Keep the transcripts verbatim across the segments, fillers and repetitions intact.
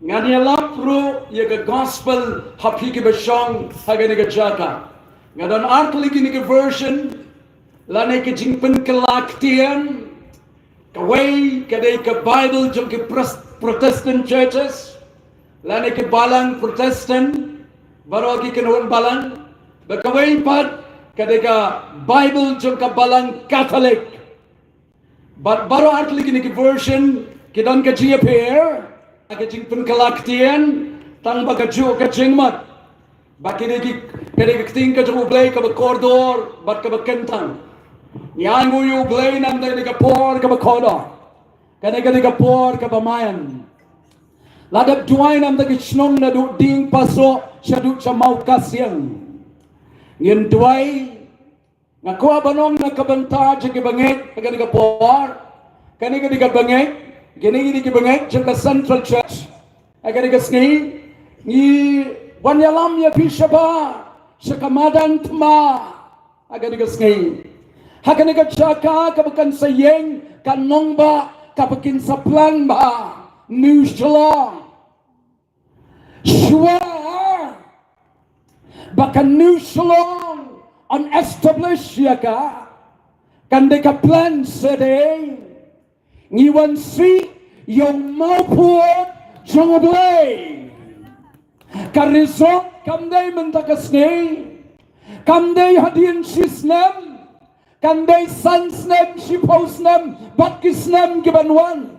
Ngan ïalap ruh ïa ka gospel ha phi kiba shong ha kane ka jaka. Nga don ar tylli kine ki version lane ki jingpynkylla ktien. Kawei ka dei ka Bible jong ki Pres- Protestant churches lane ki balang Protestant, baroh ki kynhun balang. Bad kawei pat ka dei ka Bible jong ka balang Catholic. Bad baroh ar tylli kine ki version ki don ka jingïapher, ka jingpynkylla ktien, tang ba kajuh ka jingmut. Ba kine ki, kane ka ktien ka jong U Blei kaba kordor bad kaba kyntang. Ngi ainguh ïa U Blei namar kane ka por kaba kordor. Kane, kane ka por kaba maïan. La dep duwai namar ki shnong naduh dieng Pasoh shaduh sha Mawkasiang. Ngin duwai. Nga kwah ban ong na ka bynta jong ki bangeit ha kane ka por. Kane ka dei ka bangeit, kine ki dei ki bangeit jong ka Central Church. Ha kane ka sngi ngi wan ïalam ïa phi shabar sha ka madan thma. Ha kane ka sngi, ha kane ka jaka kaba kan sa ïeng ka nongbah kaba kin sa plang bha, New Shillong. Shuwa ba ka New Shillong yn establish ïa ka, kan dei ka plan sha dei ngi wan sih ïa u mawpud jong U Blei. Ka result kam dei mynta ka sngi, kam dei hadien shi snem, kam dei san snem, shiphew snem bad ki snem ki ban wan.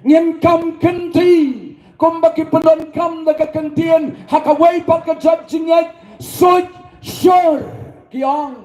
Ngin kam kynti kumba ki pyndonkam da ka kyntien ha kawei pat ka jait jingngeit, suit, shur, ki ong.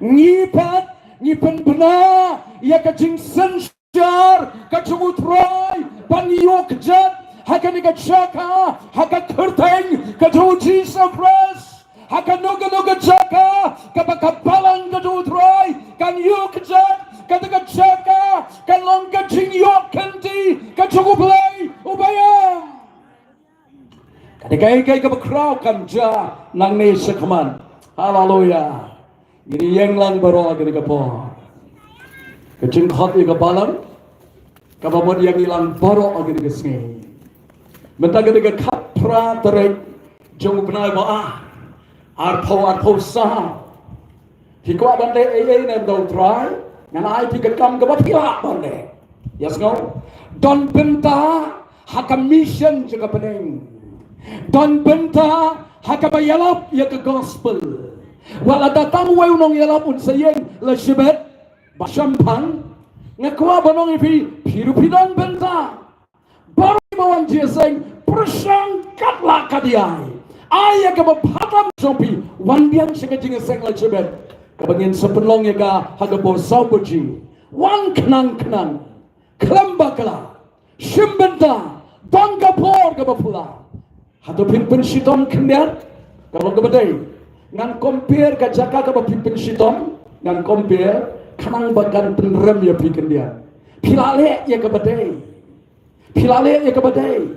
Ngi pat ngi pynbna ïa ka jingsynshar ka jong U Trai ban ïoh kjat ha kane ka jaka ha ka kyrteng ka jong U Jisu Khrist. Ha kano kano ka jaka kaba ka balang ka jong U Trai kan ïoh kjat, kata ka jaka kan long ka jingïoh kynti ka jong U Blei uba ïam. Kata kaei kaei kaba khraw kan jia nangne shakhmat. Haleluya. Ngi ïeng lang baroh ha kane ka por. Ka jingkhot ïa ka balang kaba mut ïa ngi lang baroh ha kane ka sngi. Mynta ka dei ka khatphra tarik jong u bnai ba ar, arphew arphew saw. Phi kwah ban leh ei ei ne em da U Trai, ngan ai phi ka kam kaba phi lah ban leh. Ïa sngew. Don bynta ha ka mission jong ka bneng. Don bynta ha kaba ïalap ïa ka gospel. Wat la da tang uwei u nongïalap un sa ïeng la shibit ba shemphang. Nga kwah ban ong ïa phi, phi ruh phi don bynta. Baroh kiba wan jingïaseng, pyrshang katba lah katba ïai. Ai ïa kaba bha tam jong phi, wan biang sha ka jingïaseng la shibit. Kaba ngin sa pynlong ïa ka ha ka por saw baje. Wan khnang khnang, khlem bakla, shim bynta, don ka por kaba phylla. Hato phin pynshitom khyndiat? Ka long kaba dei. Ngan compare ka jaka kaba phi pynshitom, ngan compare, khnang ba kan pynrem ïa phi khyndiat. Phi la leh ïa kaba dei. Phi la leh ïa kaba dei.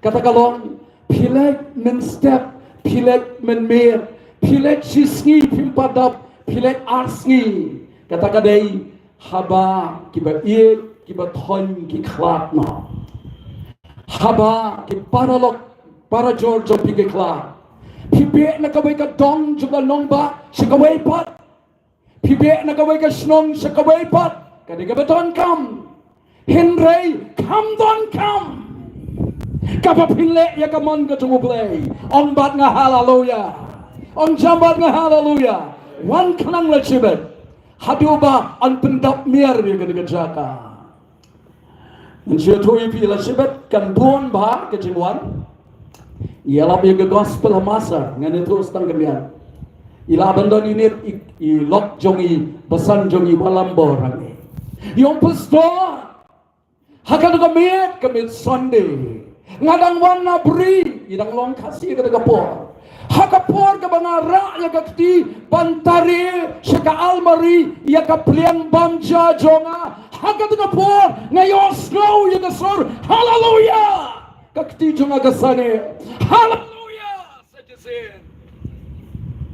Kata ka long, phi leit mynstep, phi leit mynmiet, phi leit shi sngi phim pat dap, phi leit ar sngi. Kata ka dei, haba kiba ïeit, kiba thoiñ ki khlad noh. Haba ki paralok, parajor jong phi ki khlad. Phi beh na kawei ka dong jong ka nongbah sha kawei pat. Phi beh na kawei ka shnong sha kawei pat. Ka dei kaba donkam. Hynrei kam donkam kaba phin leh ïa ka mon ka jong U Blei. Ong bad nga haleluya. Ong jam bad nga haleluya. Wan khnang la shibit. Haduh ba yn pyndap miar ïa kane ka jaka. Ngan shu ïathuh ïa phi la shibit, kan bun bha ka jingwan. Ïalap ïa ka gospel ha Mawkasiang, ngan ïathuh sa tang khyndiat. I la ban don i nit i, i lok jong i, basan jong i, ba lambor hangne. Ïong pastor, ha kane ka miet, ka miet Sunday, nga dang wan na Bri, i dang long Khasi ha kane ka por. Ha ka por kaba nga rah ïa ka kti ban tari sha ka almari ïa ka pliang bam ja jong nga, ha kata ka por nga ïohsngew ïa ka sur, haleluya! Ka kti jong nga ka sangeh, haleluya! Sa shisien.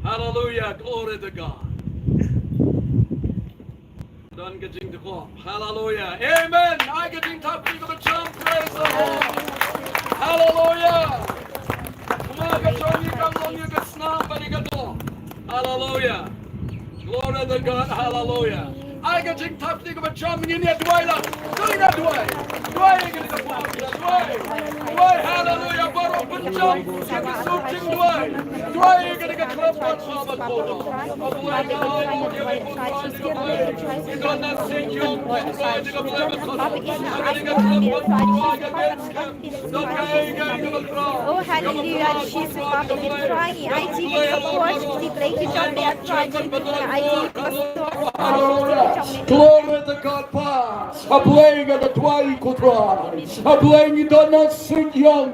Haleluya, glory to God. Don ka jingdukor. Haleluya. Amen. Ai ka jingthap kti kaba jam, praise the Lord. Hallelujah. Glory to God. Hallelujah. Ai ka jingthap ti ka ba jam ngin ïa duwai la. Duwai la duwai. Duwai ka jingthap ti la duwai. Duwai, hallelujah. Baroh pynjam ïa ka suk jingduwai. Duwai ka jingthap ti la duwai. Oh, hallelujah, Jisu Khrist, Trai, ai ti ka support, ti Blei ki jong me, Trai, ai ti ka support. Glory to God, Pa. A Blei nga da duwai ko Trai. A Blei ngi don na sing yong.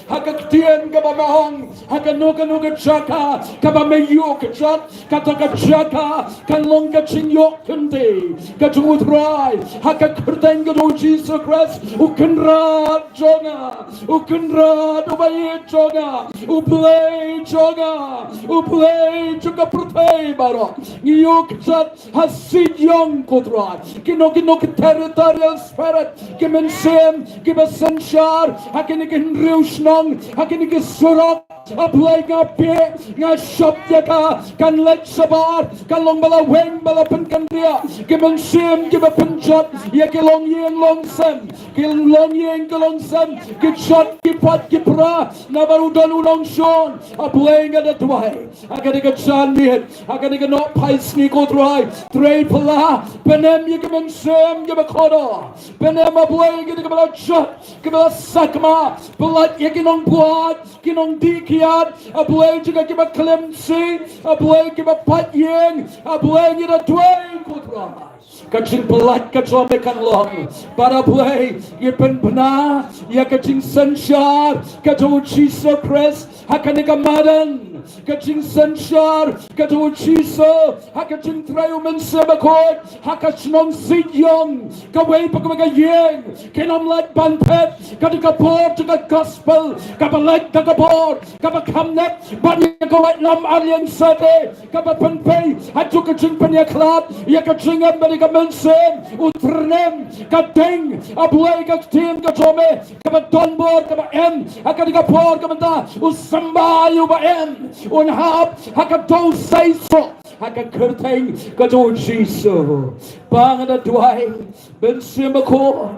Ha ka ktien kaba me ong, ha kano kano ka jaka kaba me ïoh ka jot, kata ka jaka kan long ka jingïoh kynti ka jong u Trai. Ha ka kyrteng ka jong u Jisu Khrist, u Kynrad jong nga, u Kynrad uba ïeit jong nga, u Blei jong nga, u Blei jong ka pyrthei baroh. Ngi ïoh ka jot ha sing yong ko Trai. Kino kino ki territorial spirit, ki mynsiem kiba synshar ha kine ki hynriew shnong, ha kine ki surok. A Blei nga pyrshah, nga shop ïa ka, kan leit shabar, kan long ba la weng ba la pynkynriah. Ki mynsiem kiba pynjot ïa ki longïing longsem, ki longïing ki longsem, ki jot ki pat ki pra na ba u don u nongshun. A Blei nga da duwai ha kane ka janmiet, ha kane ka nohphai sngi ko Trai. Trei pla, pynem ïa ki mynsiem kiba kordor. Pynem, A Blei, ïa kine kiba la jot, kiba la sakma, pyllait ïa ki nongbuaid, ki nongdih kiad, A Blei, jong ka kiba khlem shi, A Blei, kiba pait ïing, A Blei, ngi da duwai ko Trai. Ka jingpyllait ka jong me kan long. Bad A Blei, ngi pynbna ïa ka jingsynshar ka jong u Jisu Khrist ha kane ka madan. Ka jingsynshar ka jong u Jisu ha ka jingtrei u Mynsiem Bakhuid ha ka shnong Sitïong. Kawei pat kawei ka ïing kin ym lait ban phet. Ka dei ka por jong ka gospel kaba lait, ka dei ka por kaba kham net ban ïa ka waitlam ar liang sate. Kaba pynpei haduh ka jingpynïakhlad ïa ka jingim bad ïa ka mynsiem. U tyrnem ka ding, A Blei, ka ktien ka jong me kaba don bor kaba em ha kane ka por ka mynta. U symbai uba em un hap ha ka dewsaisoh ha ka kyrteng ka jong u Jisu. Ba nga da duwai, Mynsiem Bakhuid,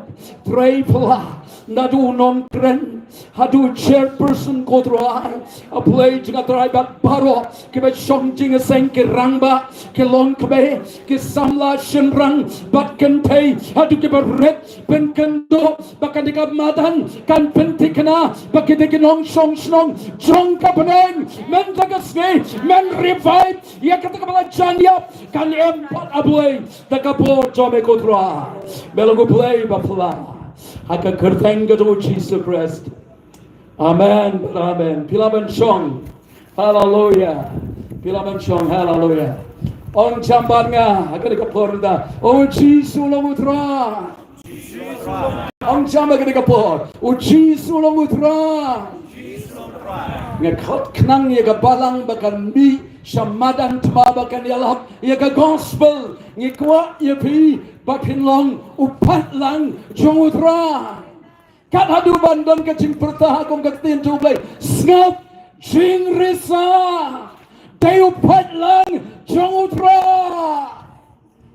trei pla naduh u nongkren haduh u chairperson ko Trai. A Blei jong nga Trai, bad baroh kiba shong jingïaseng, ki rangbah, ki longkmie, ki samla shynrang bad kynthei haduh kiba rit, pynkynduh ba kane ka madan kan pynthikna ba ki dei ki nongshong shnong jong ka bneng. Mynta ka sngi men revive ïa kata kaba la jan ïap, kan em pat, A Blei, da ka bor jong me ko Trai. Me long U Blei ba pla. Ha ka kyrteng ka jong u Jisu Khrist. Amen, amen. Phi lah ban shong. Haleluya. Phi lah ban shong. Haleluya. Ong jam bad nga ha kane ka por mynta, O Jisu long U Trai. Ong jam ha kane ka por, O Jisu long U Trai. Nga khot khnang ïa ka balang ba kan mih sha madan thma ba kan ïalap ïa ka gospel. Ngi kwah ïa phi ba phin long u paidlang jong U Trai. Kat haduh ban don ka jingpyrta ha kum ka ktien jong U Blei, sngap jingrisa, dei u paidlang jong U Trai.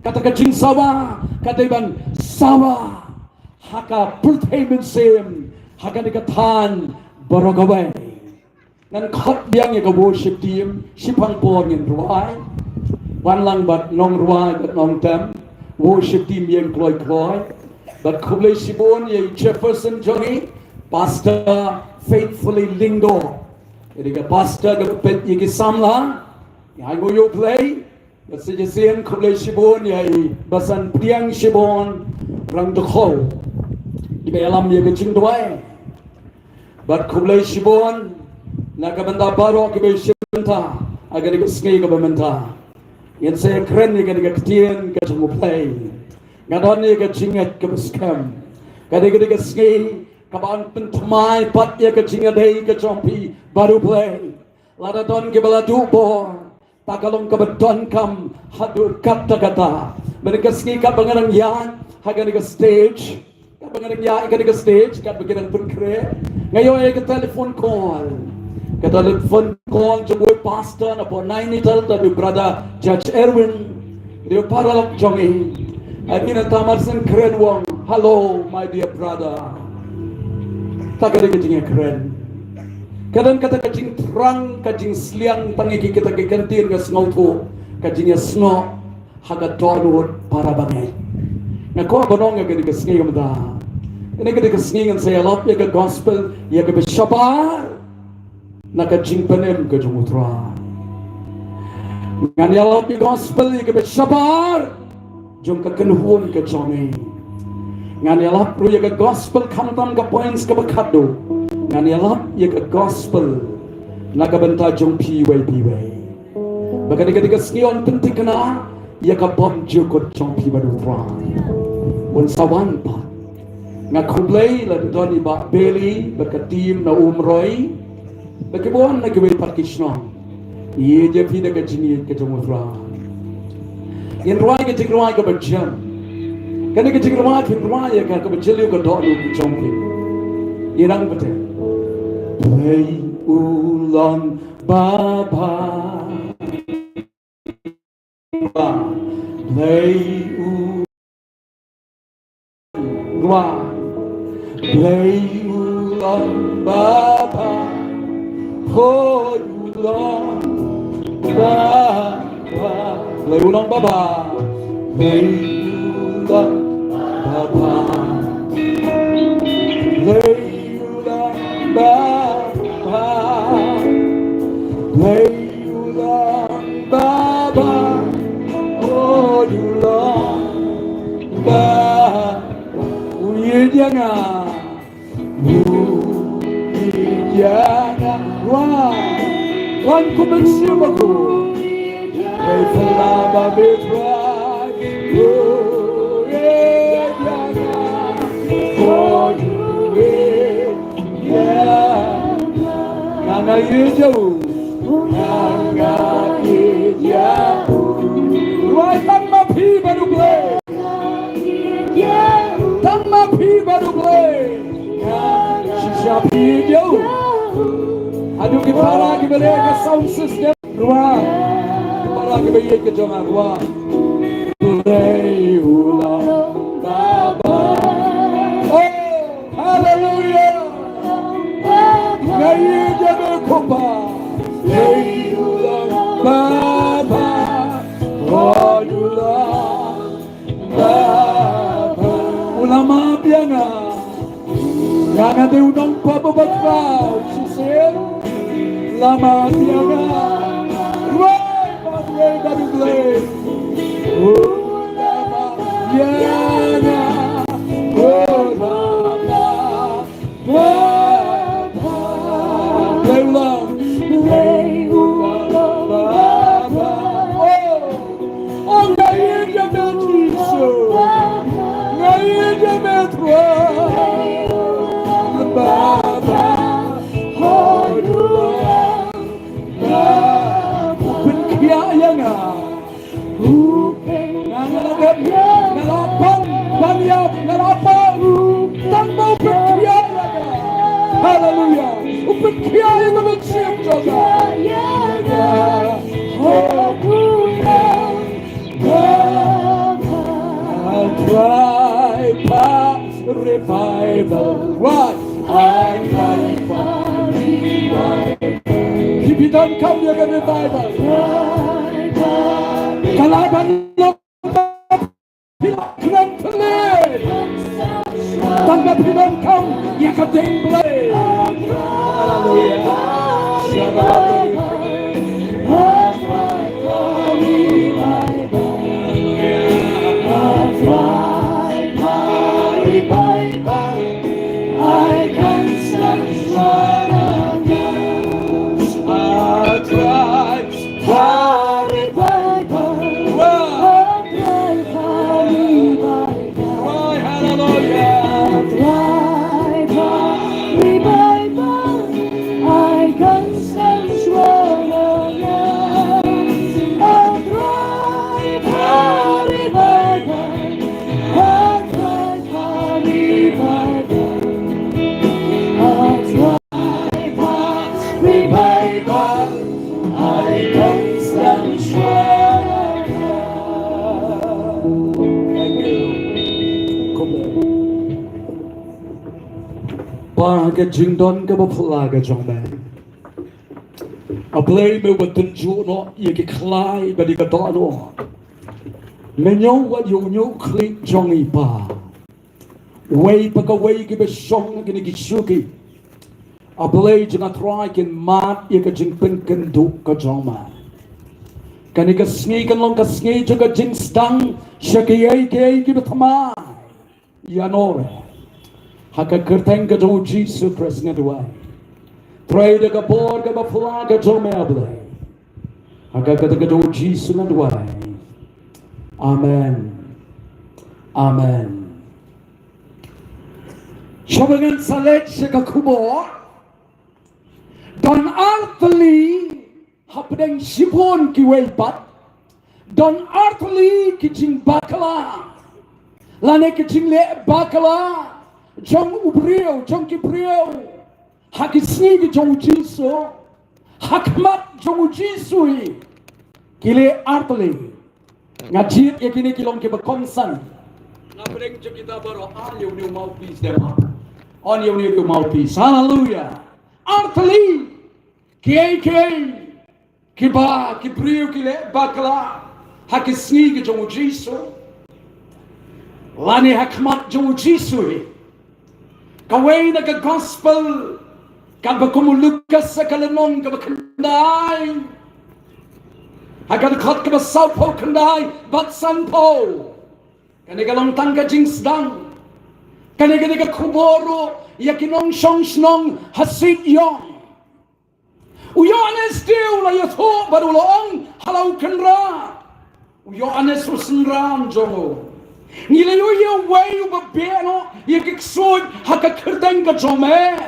Kata ka jingsawa ka dei ban sawa ha ka pyrthei mynsiem, ha kane ka thaiñ baroh kawei. Ngan khot biang ïa ka worship team, shiphang por ngin rwai. Wan lang bad nongrwai bad nongtem, worship team ïeng kloi kloi. Bad khublei shibun ïa i chairperson jong ngi, Pastor Faithfully Lyngdoh. Ïa ka pastor ka peit ïa ki samla. Ïa, ai nguh ïa U Blei. Bad sa shisien khublei shibun ïa i Basan Pdiang Shibun Rangdkhou, iba ïalam ïa ka jingduwai. Bad khublei shibun na ka bynta baroh kiba ïashim bynta ha kane ka sngi kaba mynta. Ngin sa ïakren ïa kane ka ktien ka jong U Blei. Nga don ïa ka jingngeit kaba skhem. Kane ka dei ka sngi kaban pynthymmai pat ïa ka jingïadei ka jong phi bad U Blei. Lada don kiba la duh bor, ta ka long kaba donkam haduh katta katta. Mynta ka sngi katba nga dang ïaid ha kane ka stage, katba nga dang ïaid ha kane ka stage, katba ki dang pynkhreh, nga ïoh ïa ka telephone call. Ka telephone call jong u pastor na pdeng Nainital, da u brother Judge Erwin, u paralok jong ngi. Ai mynta mar shen kren u ong, "Hello, my dear brother." Ta ka dei ka jingkren. Ka don kata ka jingthrang, ka jingsliang tang ïa kita ki kyntien ka sngewthuh, ka jingïasngew ha ka dohnud para bangeit. Nga kwah ban ong ïa kane ka sngi kumta. Kane ka dei ka sngi ngan sa ïalap ïa ka gospel, ïa kaba shabar na ka jingpynim ka jong U Trai. Ngan ïalap ïa ka gospel ïa kaba shabar jong ka kynhun ka jong ngi. Ngan ïalap ruh ïa ka gospel khamtam ka points kaba khadduh. Ngan ïalap ïa ka gospel na ka bynta jong phi iwei pa iwei. Ba kane ka dei ka sngi un pynthikna ïa ka bymjukut jong phi bad U Trai. Un sa wan pat. Nga khublei la don i Bah Bailey bad ka team na Umroi, bad kiba wan na kiwei pat ki shnong. Ïeit ïa phi da ka jingïeit ka jong U Trai. Ngin rwai ka jingrwai kaba jem. Kane ka jingrwai phin rwai ïa ka kaba jylliew ka dohnud ka jong phi. Ngi nang bteng. Blei u long babha. Blei u long babha. Blei u long babha. Hoi u long babha. Blei u long babha. Blei u long babha. Blei u long babha. Blei u long babha. Hoi u long babha. U ïeit ïa nga. U ïeit ïa nga. Rwai. Rwai kum mynsiem bakhraw. Praise the Lord, ba me rwai. U ïeit ïa nga. Hoi u ïeit ïa nga. Nga ïeit ïa u. Nga ïeit ïa u. Rwai tang ma phi bad U Blei. Tang ma phi bad U Blei. Shisha phi ïeit ïa u. Haduh ki para kiba leh ka sound system. Rwai. Ki para kiba ïeit ka jong nga, rwai. Blei u long babha. Oh, hallelujah. Nga ïeit ïa me ko Pa. Blei u long babha. Hoi u long babha. U la map ïa nga. Nga nga dei u nongpop uba khraw shisien. La map ïa nga. Rwai, rwai, rwai, rwai. U la map ïa nga. U la map. Blei u long. Blei u long babha. Oh. Oh, nga ïeit ïa me Jisu. Nga ïeit ïa me Trai. Baba. Hoi u long. Baba. Pynkhiah ïa nga. Nga la dep, nga la pang, ban ïap, nga la pang. Tang ba u pynkhiah ïa nga. Haleluya. U pynkhiah ïa ka mynsiem jong nga. Haleluya. I cry for revival. What? I cry for revival. Phi donkam ïa ka revival. Ka la ban long phi la kren pynleit. Tang ba phi donkam ïa ka ding Blei. Haleluya. I cry. Cry, hallelujah. ka jingdon kaba phylla ka jong me. A Blei me wat tynjuh noh ïa ki khlai bad ïa ka dohnud. Me ñiew wat ïa u ñiuhkhlieh jong i Pa. Wei pa kawei kiba shong ha kine ki shuki. A Blei jong nga Trai kin mad ïa ka jingpynkynduh ka jong me. Kane ka sngi kan long ka sngi jong ka jingsdang sha kiei kiei kiba thymmai. Ïa nore. Ha ka kyrteng ka jong u Jisu Khrist nga duwai. Trei da ka bor kaba phylla ka jong me A Blei. Ha ka kyrteng ka jong u Jisu nga duwai. Amen. Amen. Shuwa ba ngan sa leit sha ka khubor. Don artylli hapdeng shibun kiwei pat. Don artylli ki jingbakla lane ki jingleh bakla jong u briew, jong ki briew. Ha ki sngi ki jong u Jisu, ha khmat jong u Jisu hi, ki leh artylli. Nga jied ïa kine ki long kiba kongsan. Nga pyrshang jong kita baroh, ah, ïa une u mouthpiece dei ma. On ïa une u mouthpiece. Haleluia. Artylli. Kiei kiei kiba ki briew ki leh bakla ha ki sngi ki jong u Jisu lane ha khmat jong u Jisu hi. Kawei na ka gospel kaba kum u Lukas ha ka lynnong kaba khyndai, ha ka dkhot kaba sawphew khyndai bad sanphew. Kane ka long tang ka jingsdang. Kane, kane ka khubor ruh ïa ki nongshong shnong ha Sidiong. U Ïoannis te u la ïathuh bad u la ong ha la u kynrad, u Ïoannis u synran jong u, ngi la ïohi ïa uwei uba beh noh ïa ki ksuid ha ka kyrteng ka jong me.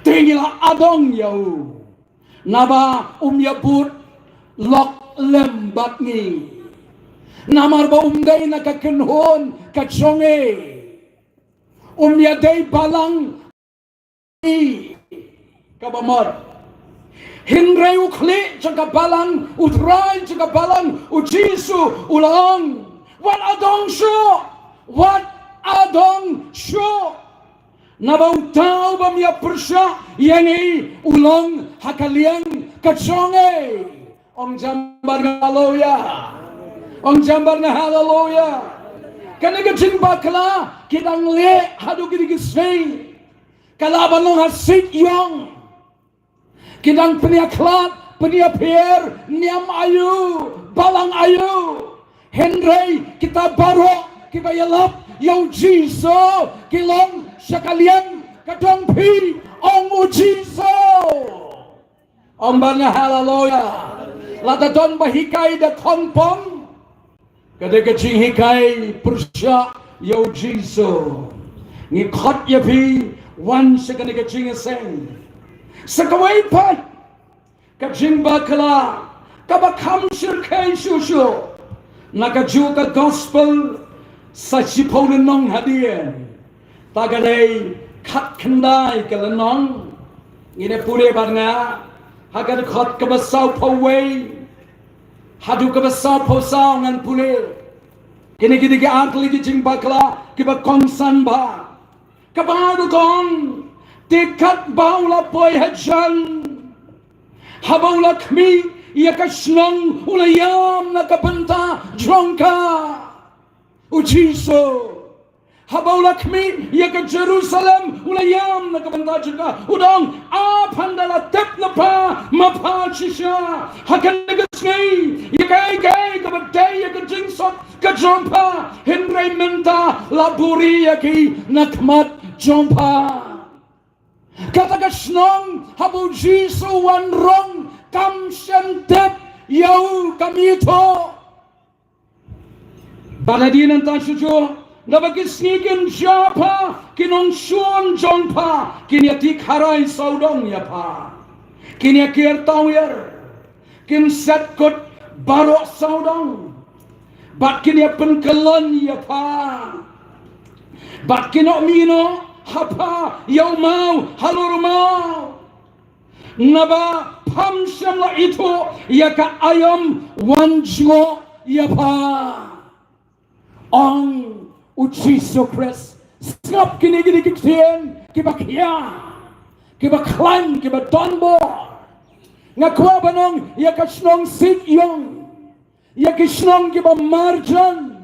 Te ngi la adong ïa u, naba um ïabud lok lem bad ngi, namar ba um dei na ka kynhun ka jong ngi. Um ïadei balang kaba mut. Hynrei u khlieh jong ka balang, u Trai jong ka balang, u Jisu u la ong, wat adong shuh, wat adong shuh. Naba uta u bym ïa pyrshah ïa ngi u long ha ka liang ka jong ngi. Ong jam bad nga haleluia. Ong jam bad nga haleluia. Kane ka jingbakla ki dang leh haduh kine ki sngi. Ka lah ban long ha Sidiong. Ki dang pynïakhlad pynïapher, niam aïu, balang aïu. Hynrei kita baroh kiba ïalap ïa u Jisu ki long sha ka liang ka jong phi, ong u Jisu. Ong bad nga haleluia. Lada don ba hikai da khongpong, ka dei ka jinghikai pyrshah ïa u Jisu. Ngi khot ïa phi wan sha kane ka jingïaseng. Sa kawei pat ka jingbakla kaba kham shyrkhei shuh shuh na kajuh ka gospel sa shiphew lynnong hadien. Ta ka dei khatkhyndai ka lynnong. Ngin ïa pule bad nga ha ka dkhot kaba sawphew wei haduh kaba sawphew saw, ngan pule. Kine ki dei ki artylli ki jingbakla kiba kongsan bha. Kaba ar ka ong, te katba u la poi hajan, haba u la khmih ïa ka shnong u la ïam na ka bynta jong ka. U Jisu, haba u la khmih ïa ka Jerusalem u la ïam na ka bynta jong ka. U ong, a phan da la tep na pha, ma pha shisha ha kane ka sngi ïa kaei kaei kaba dei ïa ka jingsuk ka jong pha, hynrei mynta la buhrieh ïa ki na khmat jong pha. Kata ka shnong haba u Jisu u wan rong kam shym tip ïa u, kam ithuh. Bad hadien nangta shuh shuh, naba ki sngi kin jia pha, ki nongshun jong pha kin ïa tih kharai sawdong ïa pha, kin ïa ker tawiar, kin set kut baroh sawdong, bad kin ïa pynkyllon ïa pha, bad kin ïoh mih noh ha pha ïa u maw halor u maw. Naba pham shym la ithuh ïa ka aïom wan jngoh ïa pha. Ong u Jisu Khrist, sngap kine, kine ki ktien kiba khia, kiba khlaiñ, kiba donbor. Nga kwah ban ong ïa ka shnong Sikiong, ïa ki shnong kiba marjan.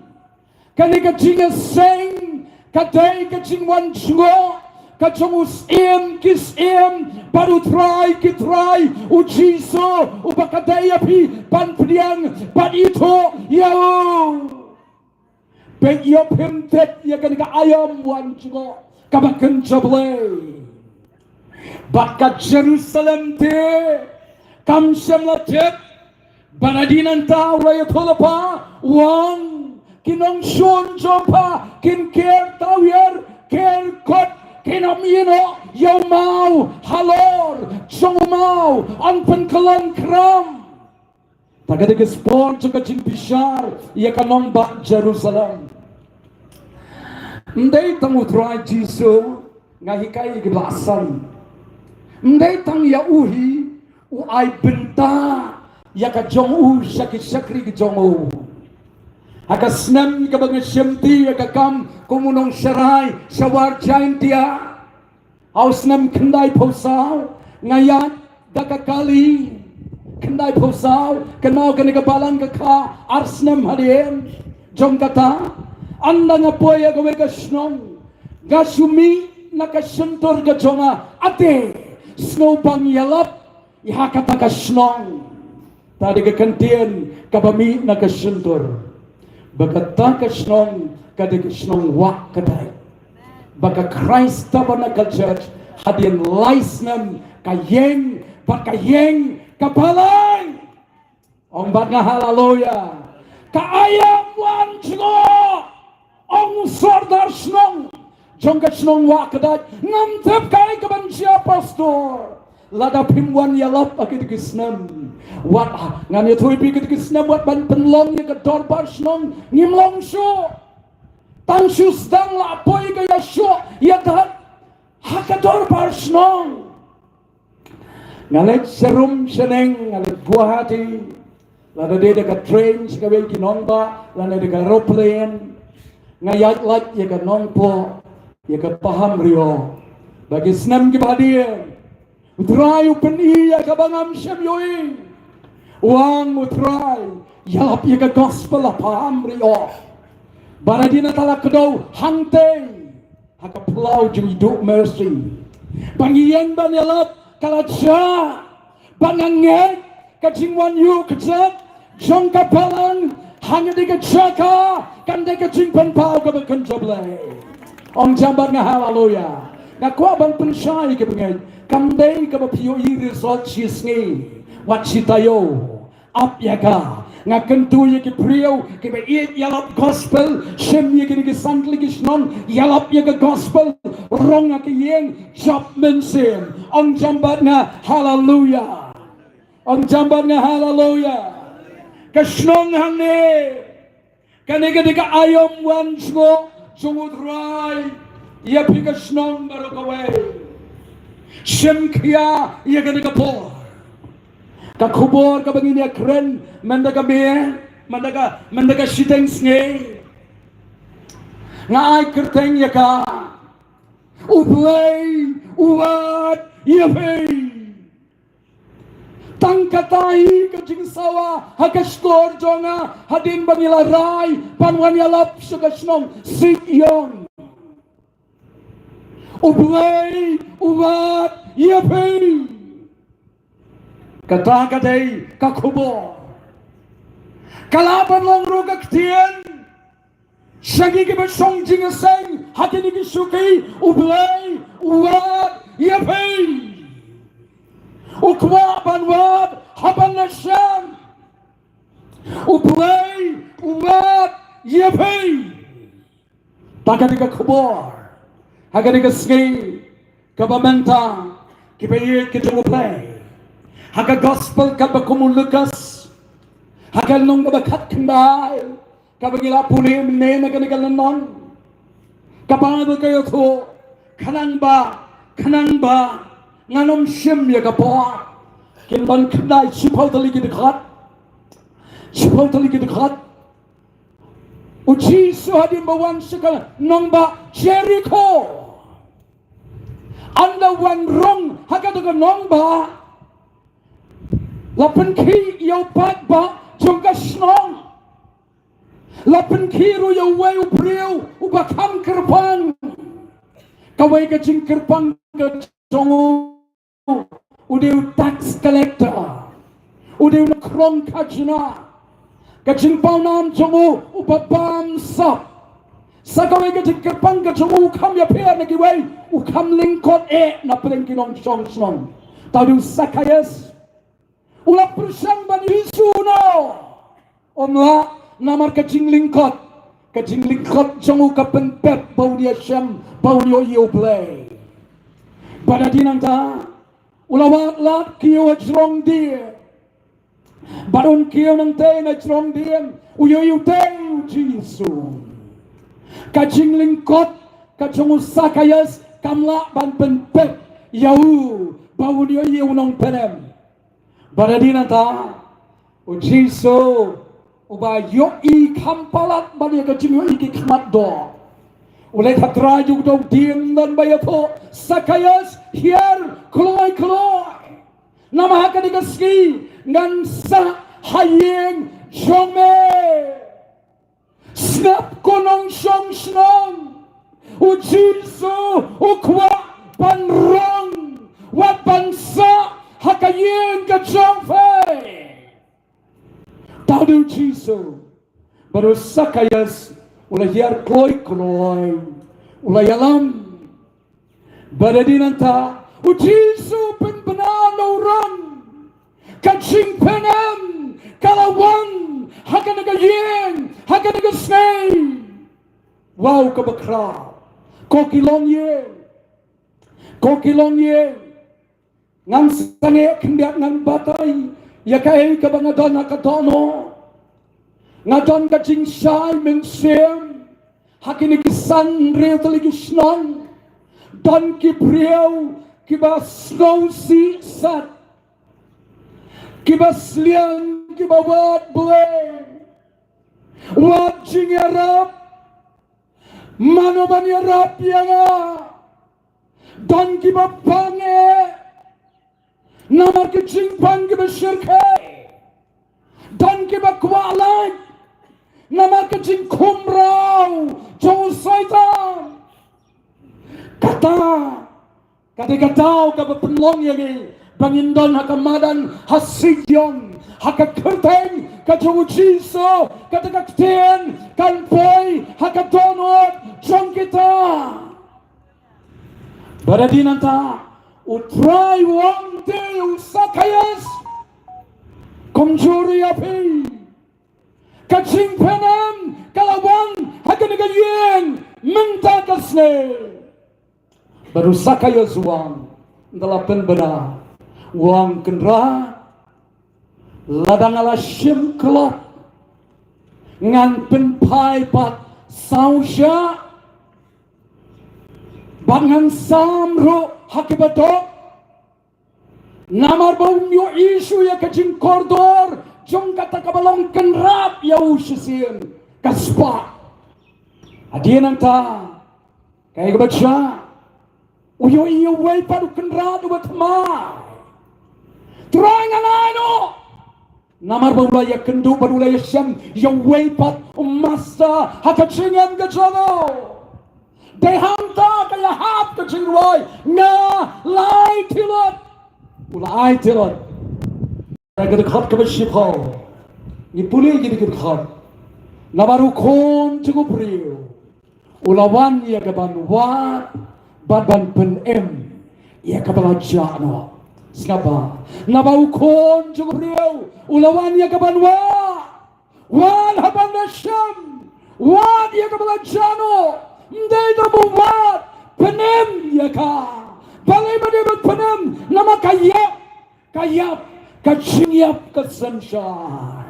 Kane ka jingïaseng ka dei ka jingwan jngoh ka jong u Syiem ki syiem bad u Trai ki trai, u Jisu, uba ka dei ïa phi ban pdiang bad ithuh ïa u. Peit ïa phim tip ïa kane ka aïom wan jngoh kaba kynja Blei. Bad ka Jerusalem te kam shym la tip ba hadien nangta u la ïathuh lypa, u ong, ki nongshun jong pha kin ker tawiar, ker kot, kin ym ïehnoh ïa u maw halor jong u maw, yn pynkyllon kram. Ta ka dei ka spot jong ka jingbishar ïa ka nongbah Jerusalem. Ym dei tang u Trai Jisu, nga hikai ïa ki ba san. Ym dei tang ïa u hi u ai bynta ïa ka jong u sha ki shakri ki jong u. Ha ka snem kaba nga shimti ïa ka kam kum u nongsharai sha War Jaintia, ha u snem khyndaiphew saw, nga ïaid da ka kali. Khyndaiphew saw, kynmaw kane ka balang ka kha ar snem hadien. Jong kata, ynda nga poi ïa kawei ka shnong, nga shu mih na ka shyntur ka jong nga, ate, sngewbang ïalap ïa kata ka shnong. Ta dei ka kyntien kaba mih na ka shyntur. Ba kata ka shnong ka dei ka shnong wah kdait. Ba ka Christ Tabernacle Church hadien lai snem ka ïeng bad ka ïeng ka balang. Ong bad nga haleluya. Ka aïom wan jngoh. Ong u sordar shnong jong ka shnong wah kdait, ngam tip kaei kaban jia pastor. Lada phim wan ïalap ha kine ki snem, wat, ngan ïathuh ïa phi, kine ki snem wat ban pynlong ïa ka dorbar shnong ngim long shuh. Tang shu sdang la poi ka ïashoh ïadat ha ka dorbar shnong. Nga leit sharum shaneng, nga leit Guwahati, lada dei da ka train sha kawei ki nongbah, lada dei da ka aeroplane. Nga ïaid lait ïa ka Nongpoh, ïa ka Pahamri o. Ba ki snem kiba hadien, u Trai u pyni ïa kaba ngam shym ïohi. U ong u Trai, ïalap ïa ka gospel ha Pahamri o. Ba hadien nangta la kdew hangtei ha ka phyllaw jong i Duh Mercy. Ba ngi ïeng ban ïalap, ka la jia. Ba nga ngeit ka jingwan ïuh kjat jong ka balang ha kane ka jaka kan dei ka jingpynpaw kaba kynja Blei. Ong jam bad nga haleluya. Nga kwah ban pynshai ïa ki bangeit, kam dei kaba phi ïohi result shi sngi, wat shi taïew. Ap ïa ka. Nga kyntu ïa ki briew kiba ïeit ïalap gospel, shim ïa kine ki san tylli ki shnong ïalap ïa ka gospel, rong ha ka ïing, jop mynsiem. Ong jam bad nga haleluya. Ong jam bad nga haleluya. Ka shnong hangne, kane ka dei ka aïom wan jngoh jong u Trai ïa phi ka shnong baroh kawei. Shim khia ïa kane ka por. Ka khubor kaba ngin ïakren mynta ka miet, mynta ka, mynta ka shiteng sngi, nga ai kyrteng ïa ka, U Blei u wad ïa phi. Tang kata hi ka jingsawa ha ka shkor jong nga hadien ba ngi la rai ban wan ïalap sha ka shnong Sikiong. U Blei u wad ïa phi. Kata ka dei ka khubor. Ka lah ban long ruh ka ktien sha ngi kiba shong jingïaseng ha kine ki shuki, U Blei u wad ïa phi. U kwah ban wad ha phi na shen. U Blei u wad ïa phi. Ta ka dei ka khubor ha ka dei ka sngi kaba mynta, kiba ïeit ki jong U Blei. Ha ka gospel kaba kum u Lukas, ha ka lynnong kaba khatkhyndai, kaba ngi la pule mynne na kane ka lynnong, ka Baibl ka ïathuh, khnang ba, khnang ba ngan ym shim ïa ka por, kin don khyndai shiphew tylli ki dkhot. Shiphew tylli ki dkhot. U Jisu hadien ba wan sha ka nongbah Jerikho, Ynda wan rung ha kata ka nongbah, la pynkhih ïa u paidbah jong ka shnong. La pynkhih ruh ïa uwei u briew uba kham kyrpang. Kawei ka jingkyrpang ka jong u, u dei u tax collector, u dei u nongkhrong khajna. Ka jingpawnam jong u, uba bamsap. Sa kawei ka jingkyrpang ka jong u, u kham ïapher na kiwei, u kham lyngkot eh na pdeng ki nongshong shnong. Te u Sakhaios u la pyrshang ban ïohi Jisu, no. Ym lah, namar ka jinglyngkot, ka jinglyngkot jong u ka pynpep ba un ïashem, ba un ïohi ïa U Blei. Bad hadien nangta u la wad lad kiew ha jrong dieng. Bad un kiew nangta na jrong dieng, u ïohi u dei u Jisu. Ka jinglyngkot ka jong u Sakhaios kam lah ban pynpep ïa u ba un ïohi ïa u Nongpynim. Bad hadien nangta u Jisu, uba ïohi kham palat ban ïa ka jingïohi ki khmat doh, u leit ha trai jong u dieng, don ba ïathuh, Sakhaios, hiar kloi kloi. Namar ha kane ka sngi ngan sah ha ïing jong me. Sngap ko nongshong shnong, u Jisu u kwah ban rung, wat ban sah ha ka ïing ka jong phi. Te u Jisu, bad u Sakhaios u la hiar kloi kloi, u la ïalam. Bad hadien nangta u Jisu pynbna na u rung ka jingpynim ka la wan ha kane ka ïing ha kane ka sngi. Wow, kaba khraw. Ko ki longïing, ko ki longïing, ngan sangeh khyndiat, ngan batai ïa kaei kaba nga don ha ka dohnud. Nga don ka jingshai mynsiem ha kine ki san hynriew tylli ki shnong. Don ki briew kiba sngewsih sat, kiba sliang, kiba wad Blei, wad jingïarap. Mano ban ïarap ïa nga? Don kiba pang eh namar ki jingpang kiba shyrkhei. Don kiba kwah lait namar ki jingkhumraw jong u Soitan. Kata, kata ka daw kaba pynlong ïa ngi ba ngin don ha ka madan ha Sion, ha ka kyrteng ka jong u Jisu, kata ka ktien kan poi ha ka dohnud jong kita. Bad hadien nangta u Trai u ong te ïa u Sakhaios, kumjuh ruh ïa phi, ka jingpynim ka la wan ha kane ka ïing mynta ka sngi. Bad u Sakhaios u ong, ynda la pynbna, u ong, Kynrad, lada nga la shim klop, ngan pynphai pat saw shah, bad ngan sam ruh ha kiba duk. Namar ba um ïohi shuh ïa ka jingkordor jong kata kaba long kynrad ïa u shisien ka spah. Hadien nangta, kaei kaba jia? U ïohi ïa uwei pat u kynrad uba thymmai. Trai, ngan ai noh. Namar ba u la ïakynduh bad u la ïashem ïa uwei pat u master ha ka jingim ka jong u. Dei hangta ka ïahap ka jingrwai, nga la ai tylot. U la ai tylot. Ka dkhot kaba shiphew, ngi pule ïa ka dkhot. Namar u Khun jong u briew u la wan ïa ka ban wad bad ban pynim ïa kaba la jah noh. Sngap bha. Namar u Khun jong u briew u la wan ïa ka ban wad. Wad ha ban da shem. Wad ïa kaba la jah noh. Ym dei tang ba wad, pynim ïa ka. Balei ba dei ban pynim? Namar ka ïap, ka ïap, ka jingïap ka synshar.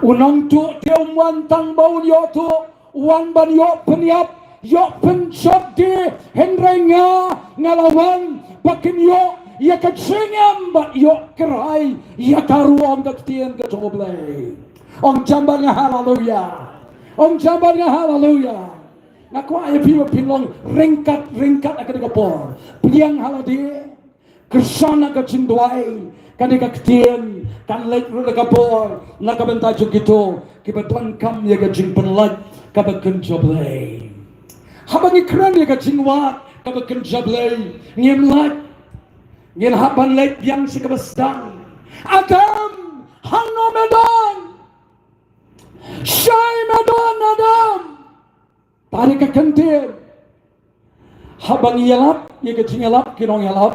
U nongtuh te um wan tang ba un ïoh tuh, u wan ban ïoh pynïap, ïoh pynjot de, hynrei nga, nga la wan ba kin ïoh ïa ka jingim bad ïoh kyrhai ïa ka ruh, ong ka ktien ka jong U Blei. Ong jam bad nga haleluya. Ong jam bad nga haleluya. Nga kwah ïa phi ba phin long ryngkat ryngkat ha kane ka por. Pdiang ha lade, kyrshan ha ka jingduwai, kane ka ktien kan leit ruh da ka bor na ka bynta jong kito kiba donkam ïa ka jingpynlait kaba kynja Blei. Haba ngi kren ïa ka jingwad kaba kynja Blei, ngim lait. Ngin hap ban leit biang sha kaba sdang. Adam, hangno me don? Shai me don, Adam? Tang ka kyntien. Haba ngi ïalap ïa ka jingïalap ki nongïalap,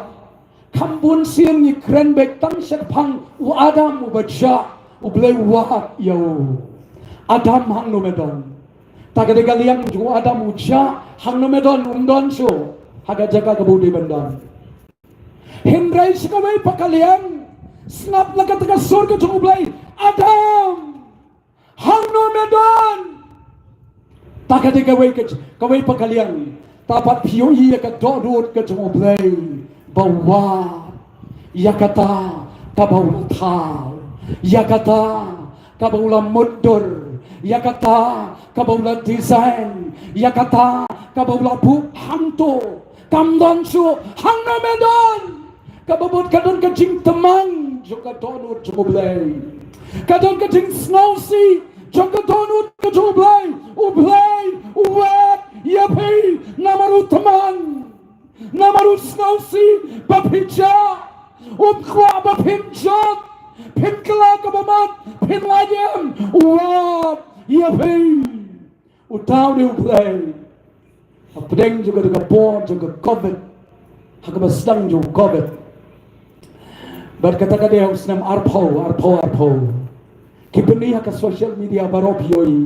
kham bun sien ngi kren beit tang shaphang u Adam uba jah, U Blei u wad ïa u. Adam, hangno me don? Tang ka dei ka liang jong u Adam u jah, hangno me don? Um don shuh ha ka jaka kaba u dei ban don. Hynrei sha kawei pat ka liang, sngap la kata ka sur ka jong U Blei, Adam, hangno me don? Tang ka dei kawei ka, kawei pat ka liang. Tang pat phi ïohi ïa ka dohnud ka jong U Blei ba u wad ïa kata kaba u la thaw, ïa kata kaba u la mutdur, ïa kata kaba u la design, ïa kata kaba u la buh hangto. Kam don shuh hangno me don. Kaba bud ka don ka jingtmang jong ka dohnud jong U Blei. Ka don ka jingsngewsih jong ka dohnud ka jong U Blei. U Blei u wad ïa phi namar u tmang, namar u sngewsih ba phi jah. Um kwah ba phin jot, phin kylla kaba mat, phin lait em. U wad ïa phi. Uta u dei U Blei. Hapdeng jong kata ka por jong ka Covid, ha kaba sdang jong u Covid, bad kata ka dei ha u snem arphew, arphew, arphew, ki bynni ha ka social media baroh phi ïohi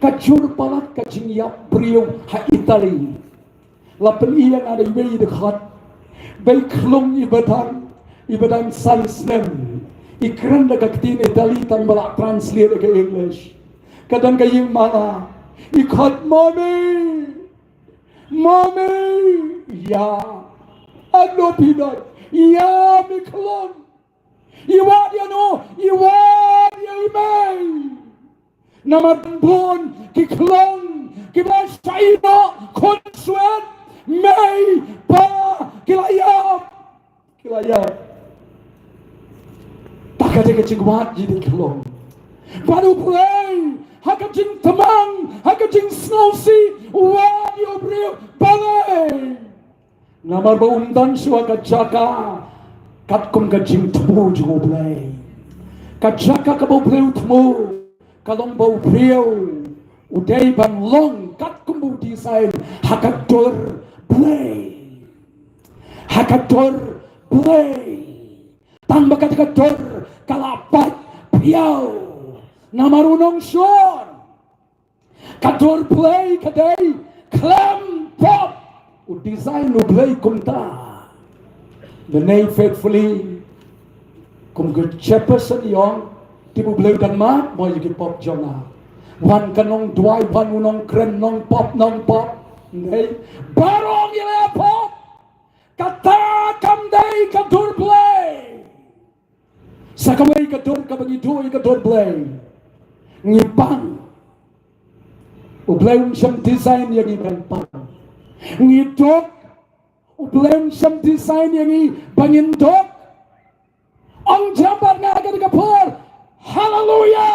ka jur palat ka jingïap briew ha Italy. La pyni ïa nga da iwei i dkhot ba i khlung iba dang, iba dang san snem. I kren da ka ktien Italy tang ba la translate ïa ka English. Ka don ka ïing mala. I khot, "Mommy! Mommy!" Ïa. Ano phi don? Ïa, me khlung. I wad ïa no? I wad ïa i mei. Namar bun ki khlung kiba la shah ïehnoh khun swet, mei, pa, ki la ïap. Ki la ïap. Tang ka dei ka jingwad ïa i khlung. Bad U Blei ha ka jingtmang, ha ka jingsngewsih, u wad ïa u briew. Balei? Namar ba um don shuh ha ka jaka katkum ka jingthmu jong U Blei. Ka jaka kaba U Blei u thmu ka long ba u briew u dei ban long katkum ba u design, ha ka dur Blei. Ha ka dur Blei. Tang ba kata ka dur ka la pait phiaw. Namar u nongshun. Ka dur Blei ka dei khlem pop. U design U Blei kumta. Mynne faithfully, kum ka chairperson i ong, tip U Blei u dang mad mo ïa ki pop jong nga. Wan ka nongduwai, wan u nongkren, nongpop, nongpop. Mynne baroh ngi la pop. Kata kam dei ka dur Blei. Sa kawei ka dur kaba ngi duh ïa ka dur Blei, ngi pang. U Blei um shym design ïa ngi ban pang. Ngi duk. U Blei um shym design ïa ngi ba ngin duk. Ong jam bad nga ha kane ka por, haleluya.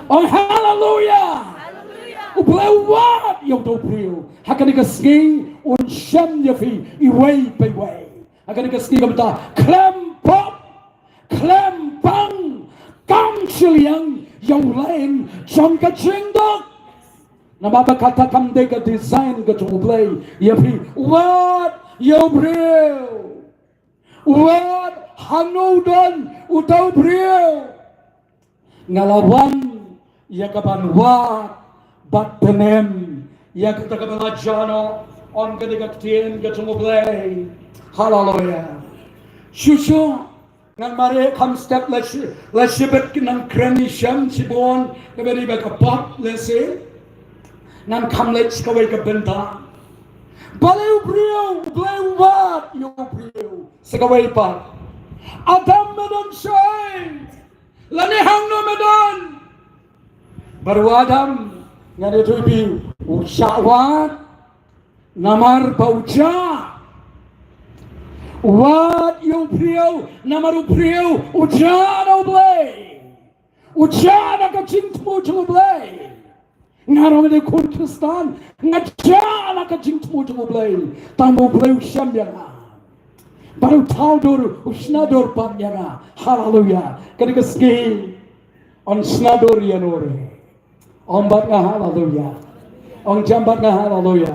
Ong haleluya. U Blei u wad ïa uta u briew. Ha kane ka sngi un shem ïa phi iwei pa iwei. Ha kane ka sngi ka mynta, khlem pop, khlem pang, kam shiliang ïa u laiñ jong ka jingduk. Namar ba kata kam dei ka design ka jong U Blei ïa phi. Wad ïa u briew. Wad hangno u don uta u briew. Nga la wan ïa ka ban wad bad pynim ïa kata kaba la jia noh. Ong kane ka ktien ka jong U Blei. Haleluya. Shuh shuh ngan mareh kham step, la shi, la shibit ngan kren ïa shem shibun kaba dei ba ka pop lehse. Ngan kham leit sha kawei ka bynta. Balei u briew, U Blei u wad ïa u briew? Sha kawei pat. Adam, me don shaei? Lane hangno me don? Bad u Adam, ngan ïathuh ïa phi, U shah wad namar ba u jah. Wad ïa u briew namar u briew u jah na U Blei. U jah na ka jingthmu jong U Blei. Nga ruh nga dei khun Khristan, nga jah na ka jingthmu jong U Blei. Tang ba U Blei u shem ïa nga. Bad u thaw dur, u shna dur pat ïa nga. Haleluya. Kane ka sngi yn shna dur ïa u re. Ong bad nga haleluya. Ong jam bad nga haleluya.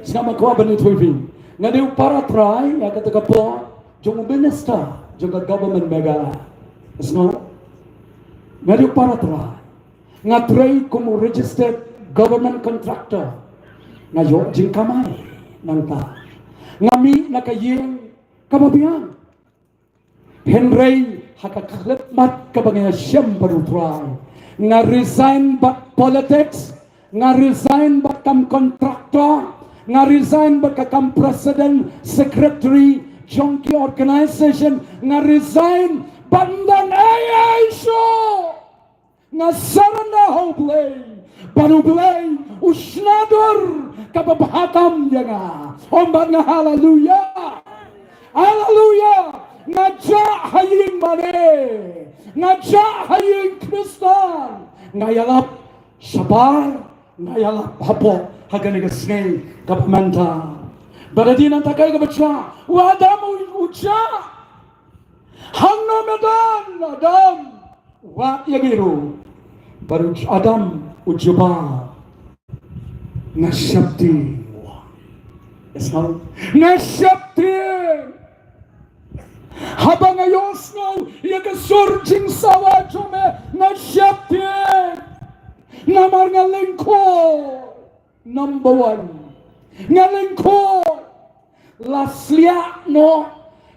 Sngap, ma kwah ban ïathuh ïa phi. Nga dei u para trai ïa kata ka por jong u minister jong ka government Meghalaya. Sngap. Nga dei u para trai. Nga trei kum u registered government contractor. Nga ïoh jingkamai nangta. Nga mih na ka ïing kaba biang. Hynrei ha ka khyllipmat kaba nga ïashem bad U Trai, nga resign bad politics, nga resign bad kam contractor, nga resign bad ka kam president, secretary jong ki organization, nga resign bad ym don ei ei shuh. Nga surrender ha U Blei, bad U Blei u shna dur kaba bha tam ïa nga. Ong bad nga haleluya. Haleluya. Nga jah ha ïing mane, nga jah ha ïing Khristan. Nga ïalap shabar, nga ïalap hapoh ha kane ka sngi kaba mynta. Bad hadien nangta kaei kaba jia? U Adam u, u jah. Hangno me don, Adam? Wat ïa ngi ruh. Bad u Adam u jubab, nga sheptieng. Yes, no? Nga sheptieng. Haba nga ïohsngew ïa ka sur jingsawa jong me, nga sheptieng. Namar nga lyngkhuh. Number one. Nga lyngkhuh. La sliah noh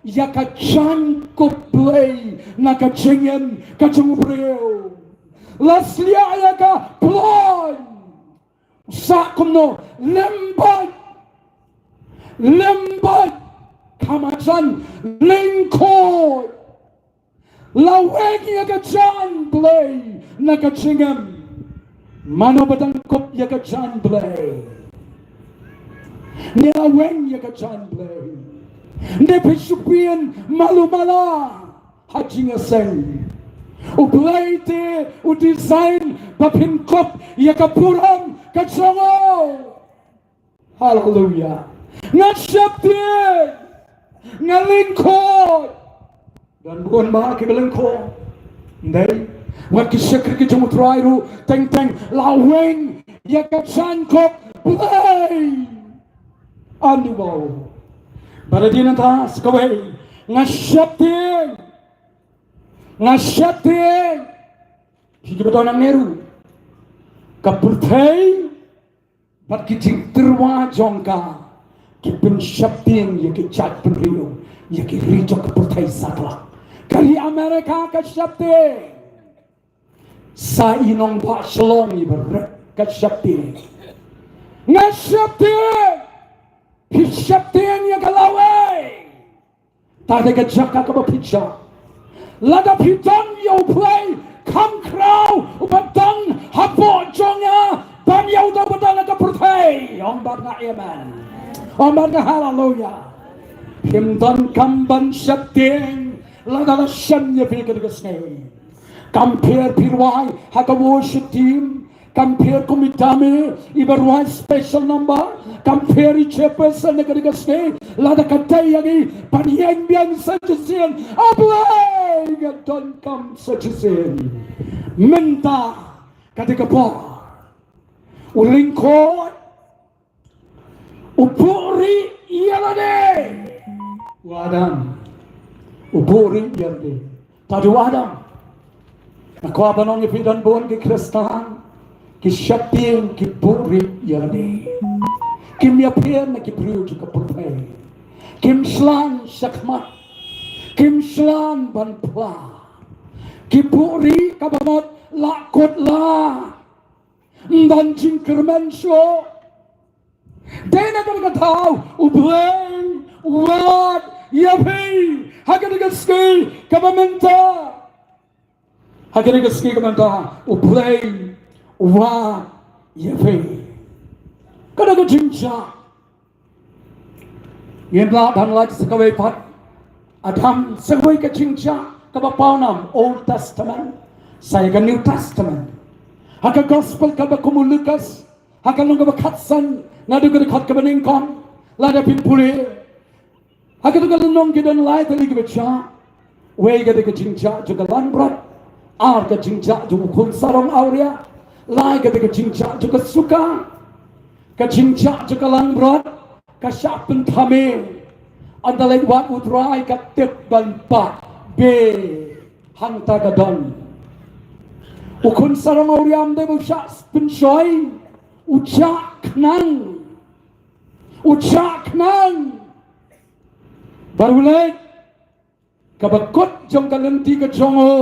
ïa ka jaiñkup Blei na ka jingim ka jong u briew. La sliah ïa ka ploiñ. Sa kumno, lem bad, lem bad, ka marjan lyngkhuh. La weng ïa ka jaiñ Blei na ka jingim. Mano ba dang kup ïa ka jaiñ Blei? Ne la weng ïa ka jaiñ Blei? Ne phi shu pynmalu mala ha jingïaseng? U Blei te u design ba phin kup ïa ka burom ka jong u. Haleluya. Nga sheptieng. Nga lyngkhuh. Don bun bah kiba lyngkhuh. Ym dei. Wat ki shakri ki jong u Trai ruh teng teng la weng ïa ka jaiñkup Blei. Ani bau. Bad hadien nangta sa kawei. Nga sheptieng. Nga sheptieng. Phi kiba don hangne ruh. Ka pyrthei bad ki jingtyrwa jong ka ki pynsheptieng ïa ki jaitbynriew, ïa ki ri jong ka pyrthei satlak. Ka ri Amerika ka sheptieng. Sa i nongbah Shillong iba rit ka sheptieng. Nga sheptieng. Phi sheptieng ïa ka lawei. Te dei ka jaka kaba phi jah. Lada phi don ïa U Blei kham khraw uba don hapoh jong nga, don ïa uta uba don ha ka pyrthei. Ong bad nga amen. Ong bad nga haleluya. Phim donkam ban sheptieng lada la shem ïa phi kane ka sngi. Kam pher phi rwai ha ka worship team, kam pher kum i dame iba rwai special number, kam pher i chairperson na kane ka sngi, lada ka dei ïa ngi ban ïeng biang sa shisien, A Blei nga donkam sa shisien. Mynta ka dei ka por. U lyngkhuh u buhrieh ïa lade. U Adam u buhrieh ïa lade. Te u Adam. Nga kwah ban ong ïa phi don bun ki Khristan ki sheptieng ki buhrieh ïa lade. Kim ïapher na ki briew jong ka pyrthei. Kim shlan shakhmat. Kim shlan ban phla. Ki buhrieh kaba mut la kut la. Ym don jingkyrmen shuh. Dei na kane ka daw U Blei u wad ïa phi ha kane ka sngi kaba mynta. Ha kane ka sngi kaba mynta U Blei u wad ïa phi. Ka da ka jingjia. Ngim lah ban lait sa kawei pat. Adam, sa kawei ka jingjia kaba pawnam, Old Testament, sa ïa ka New Testament. Ha ka Gospel kaba kum u Lukas, ha ka lynnong kaba khatsan, naduh ka dkhot kaba nyngkong, lada phin pule. Ha katu ka lynnong ki don lai tylli kiba jia. Wei ka dei ka jingjia jong ka langbrot. Ar ka jingjia jong u khun sarong awria. Lai ka dei ka jingjia jong ka suka. Ka jingjia jong ka langbrot ka shah pynthame. Ynda leit wad u Trai ka tip ban pah be hangta ka don. U khun sarong awria ym dei ba u shah pynshoi. U jah khnang. U jah khnang. Bad u leit, kaba kut jong ka lynti ka jong u,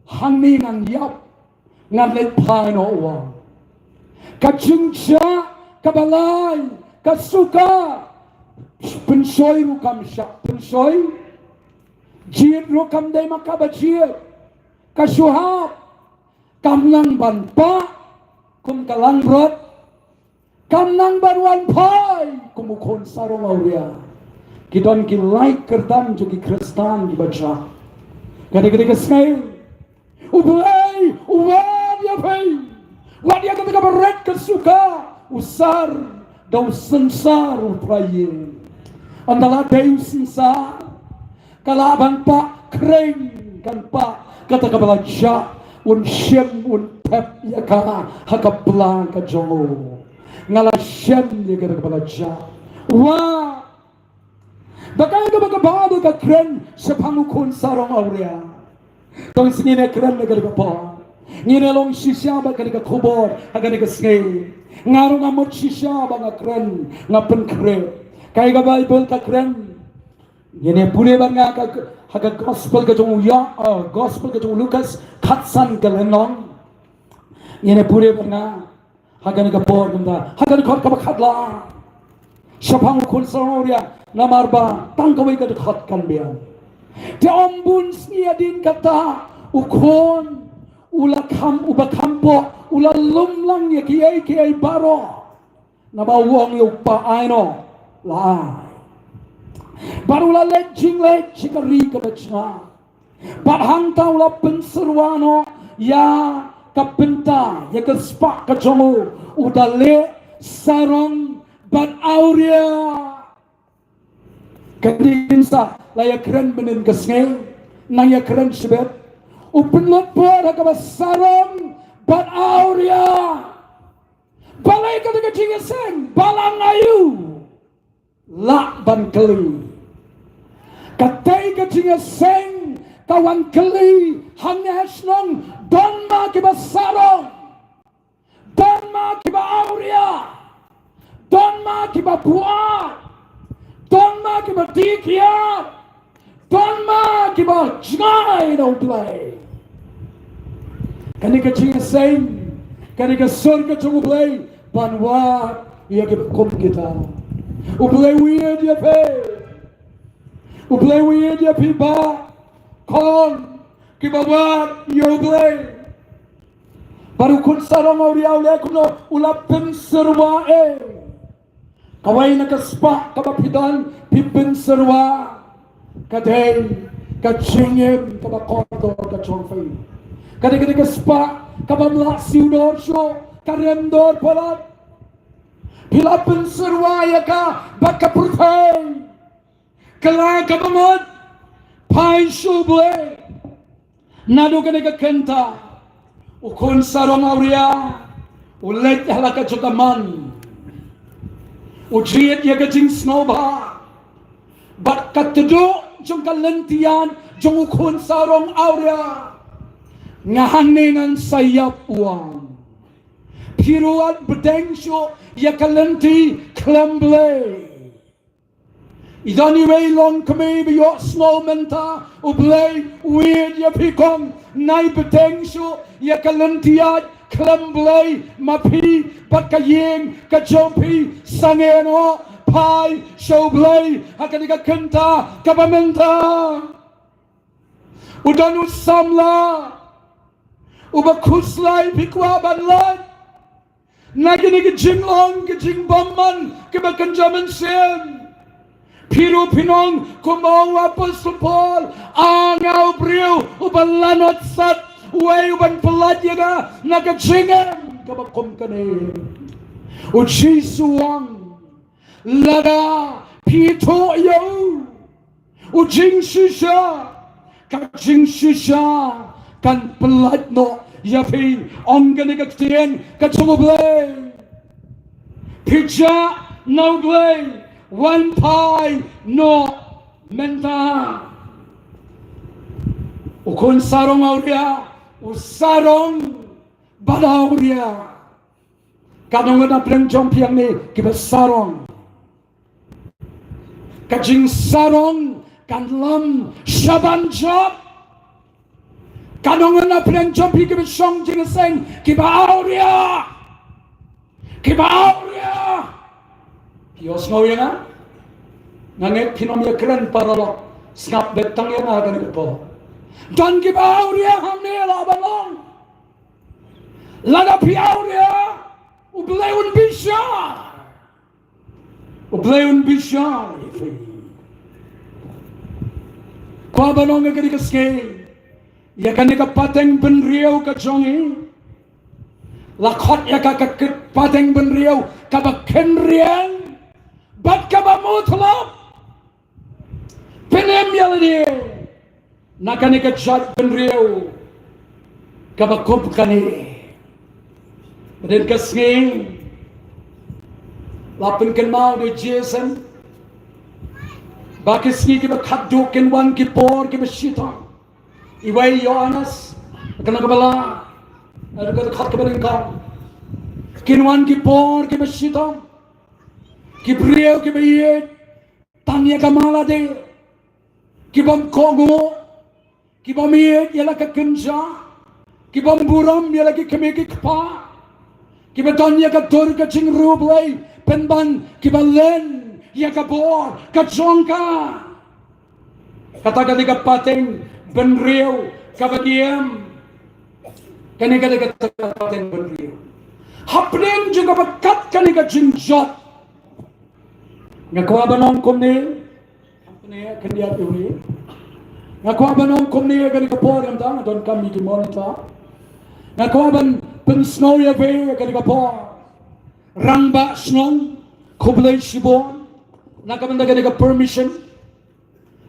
hangne ngan ïap, ngan leit phai noh u ong. Ka jingjia kaba lai, ka suka, pynshoi ruh kam shah pynshoi. Jied ruh kam dei ma kaba jied. Ka shu hap, kam nang ban pah kum ka langbrot. Kam nang ban wan phai kum u khun sarong awria. Ki don ki lai kyrdan jong ki Khristan kiba jah. Ka dei, ka dei ka sngi. U Blei u wad ïa phi. Wad ïa kata kaba rit ka suka. U sar da u synsar u Trai. Ynda la dei u synsar, ka lah ban pah khring, kan pah kata kaba la jah. Un shim, un thep ïa ka ha ka blang ka jong u. Nga la shim ïa kata kaba la jah. Wah! Ba kaei kaba, kaba ba ka kren shaphang u khun sarong awria. To ngin ïa kren ïa kata kaba. Ngin ïa long shisha bad kata ka khubor ha kane ka sngi. Nga ruh nga mut shisha ba nga kren, nga pynkhreh. Kaei ka Baibl ka kren. Ngin ïa pule bad nga ha ka, ha ka Gospel ka jong u Ïa, uh, Gospel ka jong u Lukas, khatsan ka lynnong. Ngin ïa pule bad nga ha kane ka por mynta, ha ka dkhot kaba khatlar. Shaphang u khun sarong awria, namar ba tang kawei ka dkhot kan biang. Te ym bun sngi hadien kata, u khun u la kham, uba kham poh, u la lum lang ïa kiei kiei baroh. Naba u ong ïa u kpa, ai noh, la ai. Bad u la leit jingleit sha ka ri kaba jngai. Bad hangta u la pynsyrwa noh ïa ka bynta, ïa ka spah ka jong u, u da leh sarong bad awria. Ka dei ka sah la ïa kren mynnin ka sngi, nang ïa kren shibit. U pynlut bor ha kaba sarong bad awria. Balei kata ka jingïaseng, balang aïu? Lah ban kylli. Katei ka jingïaseng ka wan kylli hangne ha shnong, don ma kiba sarong, don ma kiba awria, don ma kiba buaid, don ma kiba dikhiat, don ma kiba jngai na U Blei. Kane ka jingïaseng, kane ka sur ka jong U Blei ban wad ïa kiba kum kita. U Blei u ïeit ïa phi. U Blei u ïeit ïa phi bah, khun, kiba wad ïa U Blei. Bad u khun sarong awria u leh kumno, u la pynsyrwa eh. Kawei na ka spah kaba phi don phi pynsyrwa, ka dei ka jingim kaba kordor ka jong phi. Ka dei, ka dei ka spah kaba ym lah siew dor shuh, ka rem dor palat. Phi la pynsyrwa ïa ka bad ka pyrthei. Kylla kaba mut, phai sha U Blei. Naduh kane ka kynta, u khun sarong awria u leit ha la ka jong ka mon. U jied ïa ka jingsngewbha bad ka tduh jong ka lynti ïaid jong u khun sarong awria. Nga hangne ngan sa ïap, u ong. Phi ruh wat bteng shuh ïa ka lynti khlem Blei. I don iwei i longkmie ba ïohsngew mynta, U Blei u ïeit ïa phi kong, nai bteng shuh ïa ka lynti ïaid khlem Blei, ma phi bad ka ïing ka jong phi. Sangeh noh, phai sha U Blei ha kane ka kynta kaba mynta. U don u samla uba khuslai phi kwah ban lait. Na kine ki jinglong ki jingbymman kiba kynja mynsiem. Phi ruh phin ong kumba ong u Apostol Paul, a nga u briew uba lanot sat, uei uban pyllait ïa nga na ka jingim kaba kum kane. U Jisu u ong, lada phi ithuh ïa u, u jingshisha, ka jingshisha kan pyllait noh ïa phi. Ong kane ka ktien ka jong U Blei. Phi jah na U Blei, wan phai noh mynta. U khun sarong awria, u sarong bad awria. Katno ngut na pdeng jong phi hangne kiba sarong? Ka jingsarong kan lam shaban jop. Katno ngut na pdeng jong phi kiba shong jingïaseng kiba awria, kiba awria? Phi ïohsngew ïa nga? Nga ngeit phin ym ïakren paralok. Sngap beit tang ïa nga kane ka por. Don kiba awria hangne la ban long. Lada phi awria, U Blei un bishar. U Blei un bishar ïa phi. Kwah ban ong ïa kane ka sngi, ïa kane ka pateng bynriew ka jong ngi, la khot ïa ka ka kit pateng bynriew kaba kynriang bad kaba mutlop. Pynim ïa lade na kane ka jait bynriew kaba kum kane. Hadien ka sngi la pynkynmaw da u Jason ba ki sngi kiba khatduh kin wan ki por kiba shitom. Iwei Ïoannis, ka lynnong kaba lai, ka dkhot kaba nyngkong. Kin wan ki por kiba shitom. Ki briew kiba ïeit tang ïa ka mala de, ki bym kohnguh, ki bym ïeit ïa la ka kynja, ki bym burom ïa la ki kmie ki kpa, kiba don ïa ka dur ka jingriewblei pynban kiba len ïa ka bor ka jong ka. Kata ka dei ka pateng bynriew kaba ngi im. Kane ka dei kata ka pateng bynriew. Hapdeng jong kaba kat kane ka jingjot, nga kwah ban ong kumne, kumne khyndiat ïa u ne. Nga kwah ban ong kumne ïa kane ka por, nga donkam ïa ki monitor. Nga kwah ban pynsngew ïa phi ïa kane ka por. Rangbah shnong, khublei shibun na ka bynta kane ka permission.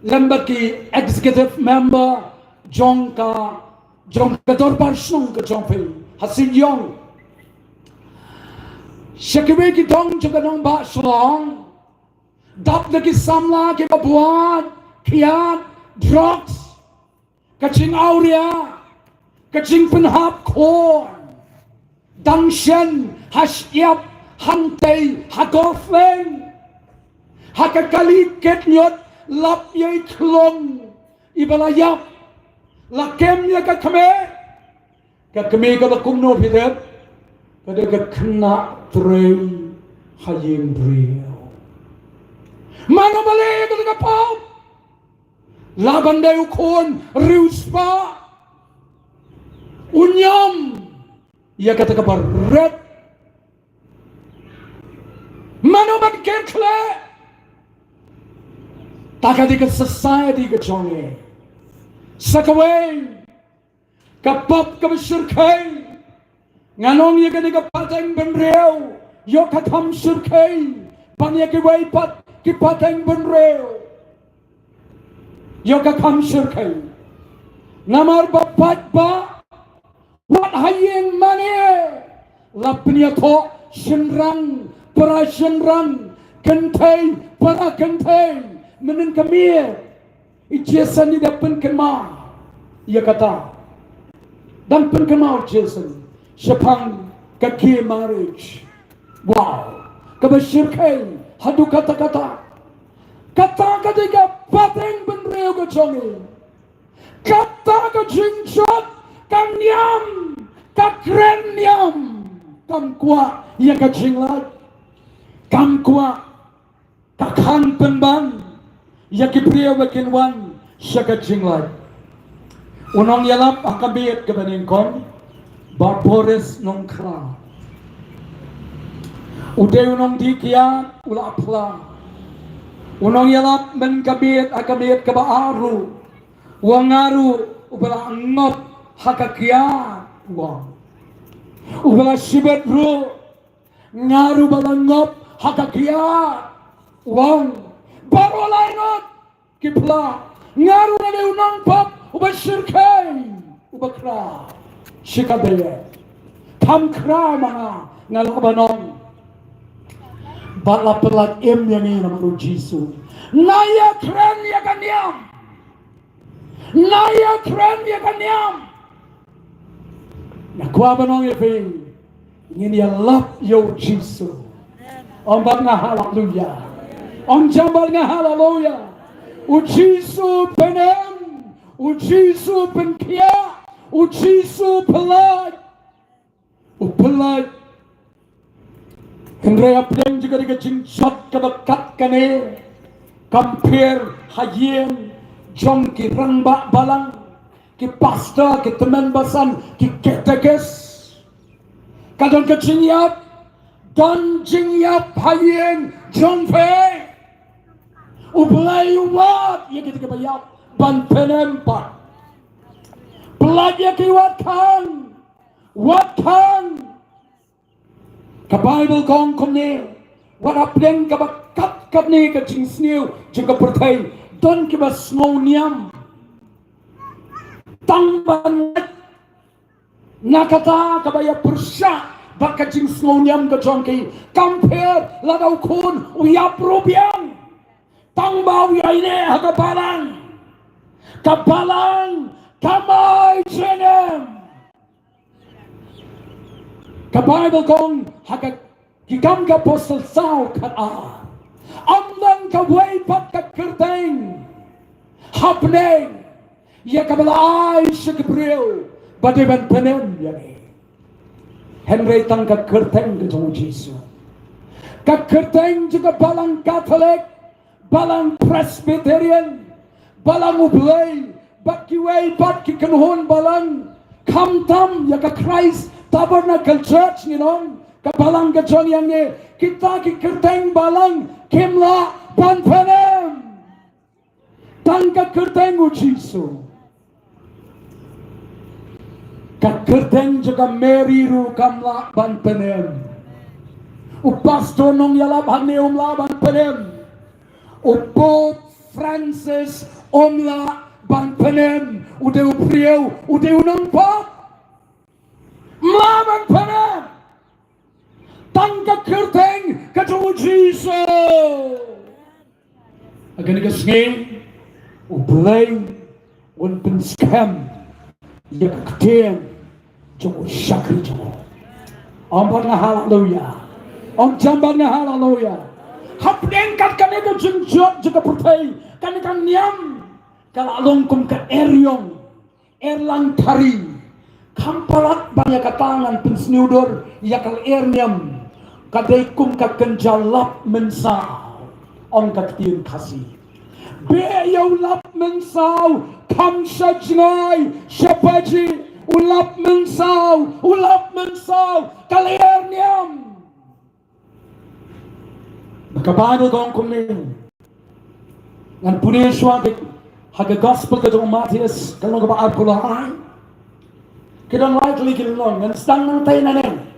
Lem bad ki executive member jong ka, jong ka dorbar shnong ka jong phi ha Shillong. Sha kiwei ki dong jong ka nongbah Shillong, dap da ki samla kiba buaid, kiad, drugs, ka jingawria, ka jingpynhap khun. Dang shen ha shyiap, hangtei ha golf lane, ha ka kali kit ñiut, lap ïa i khlong iba la ïap, la kem ïa ka kmie. Ka kmie kaba kumno phi tip? Ka dei ka khynnah trei ha ïing briew. Mano ba leh ïa kata ka pop? La ban dei u khun riewspah, u ñiam ïa kata kaba rit. Mano ban kyrkhu? Ta ka dei ka society ka jong ngi. Sa kawei, ka pop kaba shyrkhei. Ngan ong ïa kane ka pateng bynriew, ïoh ka kham shyrkhei ban ïa kiwei pat ki pateng bynriew. Ïoh ka kham shyrkhei. Namar ba paidbah, wat ha ïing mane, la pynïathoh shynrang para shynrang, kynthei para kynthei, mynnin ka miet. I Jason i da pynkynmaw ïa kata. Dang pynkynmaw Jason shaphang ka gay marriage. Wow. Kaba shyrkhei haduh katta katta. Kata ka dei ka pateng bynriew ka jong ngi. Kata ka jingjot ka niam, ka kren niam. Kam kwah ïa ka jinglait. Kam kwah ka khang pynban ïa ki briew ba kin wan sha ka jinglait. U nongïalap ha ka miet kaba nyngkong, Bah Boris Nongkhlaw. U dei u nongdih kiad u la phla. U nongïalap mynta ka miet ha ka miet kaba ar ruh, u ong nga ruh uba la ngop ha ka kiad, u ong. Uba la shibit ruh, nga ruh uba la ngop ha ka kiad, u ong. Baroh lai ngut ki phla, nga ruh nga dei u nongpop uba shyrkhei, uba khraw. Shikatdei kham khraw ma nga, nga lah ban ong. Bad la pyllait im ïa ngi namar u Jisu. Nga ïakren ïa ka niam. Nga ïakren ïa ka niam. Nga kwah ban ong ïa phi, ngin ïalap ïa u Jisu. Ong bad nga haleluya. Ong jam bad nga haleluya. U Jisu pynim, u Jisu pynkhiah, u Jisu pyllait. U pyllait. Hynrei hapdeng jong ka jingjot kaba kat kane, kam pher ha ïing jong ki rangbah balang, ki pastor, ki tymmen basan, ki katekis. Ka don ka jingïap, don jingïap ha ïing jong phi. U Blei u wad ïa kita kiba ïap ban pynim pat. Pyllait ïa ki, wat khang, wat khang. Ka Baibl ka ong kumne, wat hapdeng kaba kat katne ka jingsniew jong ka pyrthei, don kiba sngewniam tang ban lait na kata kaba ïapyrshah bad ka jingsngewniam ka jong ki. Kam pher lada u khun u ïap ruh biang, tang ba u ïaineh ha ka balang. Ka balang kam ai jingim. Ka Baibl ka ong ha ka Ki Kam ka Apostol saw khatar, ym don kawei pat ka kyrteng hapdeng ïa kaba la ai sha ki briew ba dei ban pynim ïa ngi. Hynrei tang ka kyrteng ka jong u Jisu. Ka kyrteng jong ka Balang Katholik, Balang Presbyterian, Balang U Blei, bad kiwei pat ki kynhun balang, khamtam ïa ka Christ Tabernacle Church, ngin ong, ka balang ka jong ïa ngi, kita ki kyrteng balang kim lah ban pynim. Tang ka kyrteng u Jisu. Ka kyrteng jong ka Mary ruh kam lah ban pynim. U pastor nongïalap hangne um lah ban pynim. U Pope Francis um lah ban pynim. U dei u briew, u dei u nongpop. Um lah ban pynim. Tang ka kyrteng ka jong u Jisu. Ha kane ka sngi U Blei un pynskhem ïa ka ktien jong u shakri jong u. Ong bad nga haleluya. Ong jam bad nga haleluya. Hapdeng kat kane ka jingjot jong ka pyrthei, kane ka niam ka la long kum ka eriong. Erlang thari. Kham palat ban ïa kata ngan pynsniew dur ïa ka lyer niam. Ka dei kum ka kynja lap mynsaw, ong ka ktien Khasi. Beh ïa u lap mynsaw, kham sha jngai sha baji. U lap mynsaw, u lap mynsaw, ka lyer niam. Ba ka Baibl ka ong kumne. Ngan pule shuwa ha ka Gospel ka jong u Mathaios, ka lynnong kaba arphew lai. Ki don lai tylli ki lynnong, ngan sdang nangtai nangne.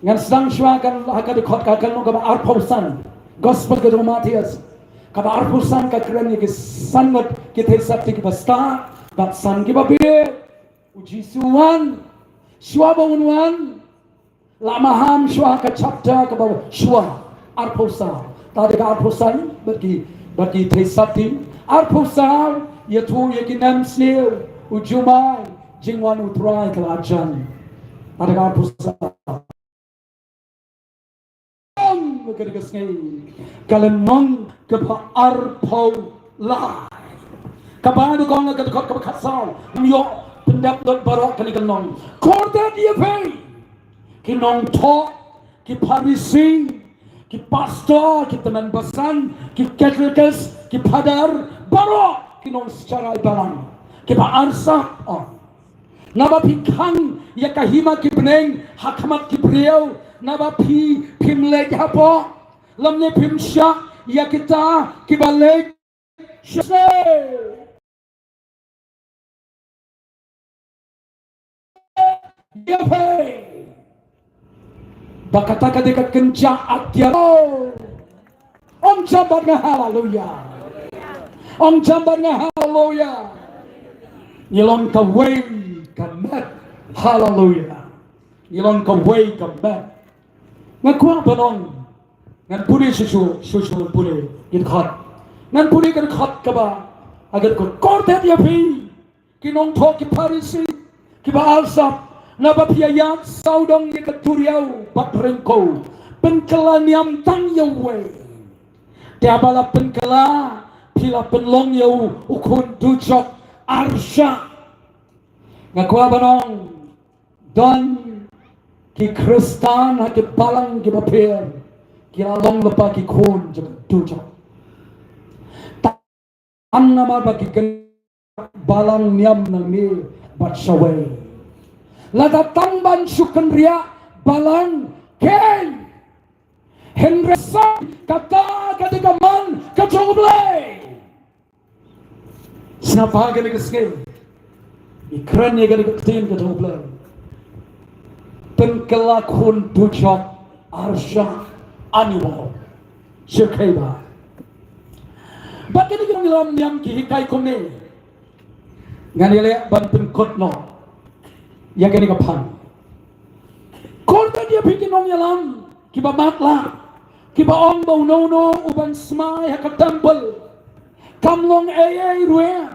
Ngan sdang shuwa kan ha ka dkhot ka, ka lynnong kaba arphew san. Gospel ka jong u Mathaios. Kaba arphew san ka kren ïa ki san ngut ki theisotti kiba stad bad san kiba bieit. U Jisu u wan, shuwa ba un wan, la maham shuwa ka chapter kaba shuwa, arphew saw. Te da ka arphew san bad ki, bad ki theisotti. Arphew saw, ïathuh ïa ki nemsniew, u jumai jingwan u Trai ka la jan. Te da ka arphew saw. Ong ka dei ka sngi, ka lynnong kaba arphew lai. Kaba dei kong ka dkhot kaba khatsaw. Ym ïoh pyndep lut baroh kane ka lynnong. Kordit ïa phi, ki nongthoh, ki Pharisi, ki pastor, ki tymmen basan, ki katekis, ki phadar, baroh ki nongsharai balang, kiba arsap, ong. Naba phi khang ïa ka hima ki bneng ha khmat ki briew, naba phi phim leit hapoh, lymne phim shah ïa kita kiba leit shisha. Ïa phi. Ba kata ka dei ka kynja atiar. Ong jam bad nga haleluya. Ong jam bad nga haleluya. Ngi long kawei ka met. Haleluya. Ngi long kawei ka met. Nga kwah ban ong. Ngan pule shuh shuh, shuh shuh ngan pule. Ngan khot. Ngan pule ngan khot kaba. Agar ko kordit ïa phi. Ki nongthoh ki Pharisi, kiba arsap, naba phi ïa ïaid sawdong ïa ka duriaw bad ryngkew, pynkylla niam tang ïa uwei. Te haba la pynkylla, phi la pynlong ïa u, u khun dujok arshah. Nga kwah ban ong, don ki Khristan ha ki balang kiba pher, ki la long lypa ki khun jong u dujok. Tang namar ba ki kynrad balang niam nangne bad shawei. Lada tang ban shu kynriah balang kheiñ. Hynrei sa kata ka dei ka mon ka jong U Blei. Sngap ha kane ka sngi. Ngi kren ïa kane ka ktien ka jong U Blei. Pynkylla khun dujok arshah, ani wow. Shu kheiñ ba. Bad kane ka nongïalam niam ki hikai kumne. Ngan ïaleh ban pynkut noh ïa kane ka phang. Kordit ïa phi ki nongïalam kiba matlah, kiba ong ba uno uno uban smai ha ka temple kam long ei ei ruh.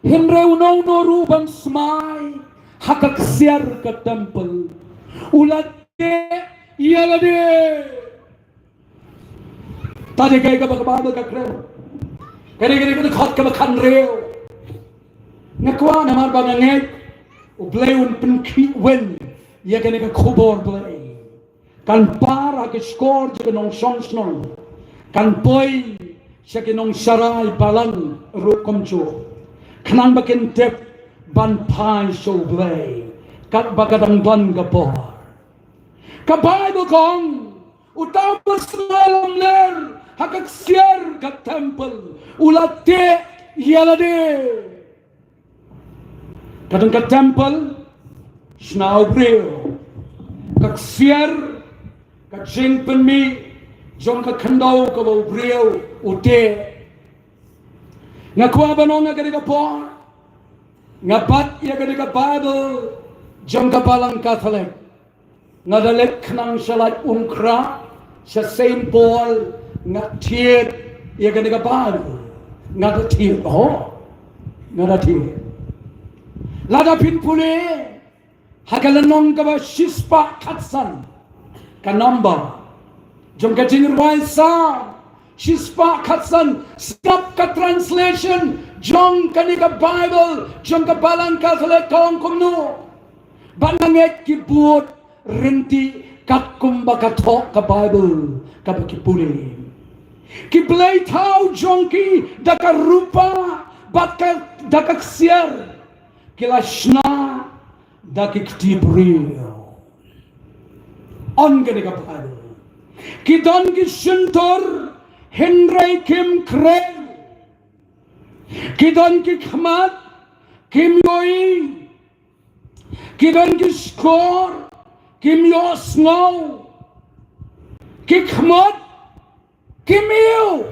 Hynrei uno uno ruh uban smai ha ka ksiar ka temple u la teh ïa lade. Ta dei kaei kaba ka Baibl ka kren. Kane kane ka dkhot kaba khathynriew. Nga kwah namar ba nga ngeit U Blei un pynkhih win ïa kane ka khubor Blei. Kan par ha ka shkor jong ka nongshong shnong. Kan poi sha ki nongsharai balang ruh kumjuh. Khnang ba kin tip ban phai sha U Blei katba ka dang don ka por. Ka Baibl ka ong, uta uba smai lamler ha ka ksiar ka temple u la teh ïa lade. Ka dang ka temple shna u briew. Ka ksiar ka jingpynmih jong ka khyndew kaba u briew u teh. Nga kwah ban ong ha kane ka por nga bat ïa kane ka Baibl jong ka Balang Katholik. Nga da leit khnang sha Laitumkhrah sha Saint Paul, nga thied ïa kane ka Baibl. Nga da thied, oh. Nga da thied. Lada phin pule ha ka lynnong kaba shispah khatsan, ka number jong ka Jingrwai Salm shispah khatsan, sngap ka translation jong kane ka Baibl jong ka Balang Katholik ka ong kumno. Bad nga ngeit ki bud ryntih katkum ba ka thoh ka Baibl kaba ki pule. Ki blei thaw jong ki da ka rupa bad ka, da ka ksiar ki la shna da ki kti briew. Ong kane ka Baibl. Ki don ki shyntur hynrei kim kren. Ki don ki khmat kim ïohi. Ki don ki shkor kim ïohsngew. Ki khmat kim ïoh.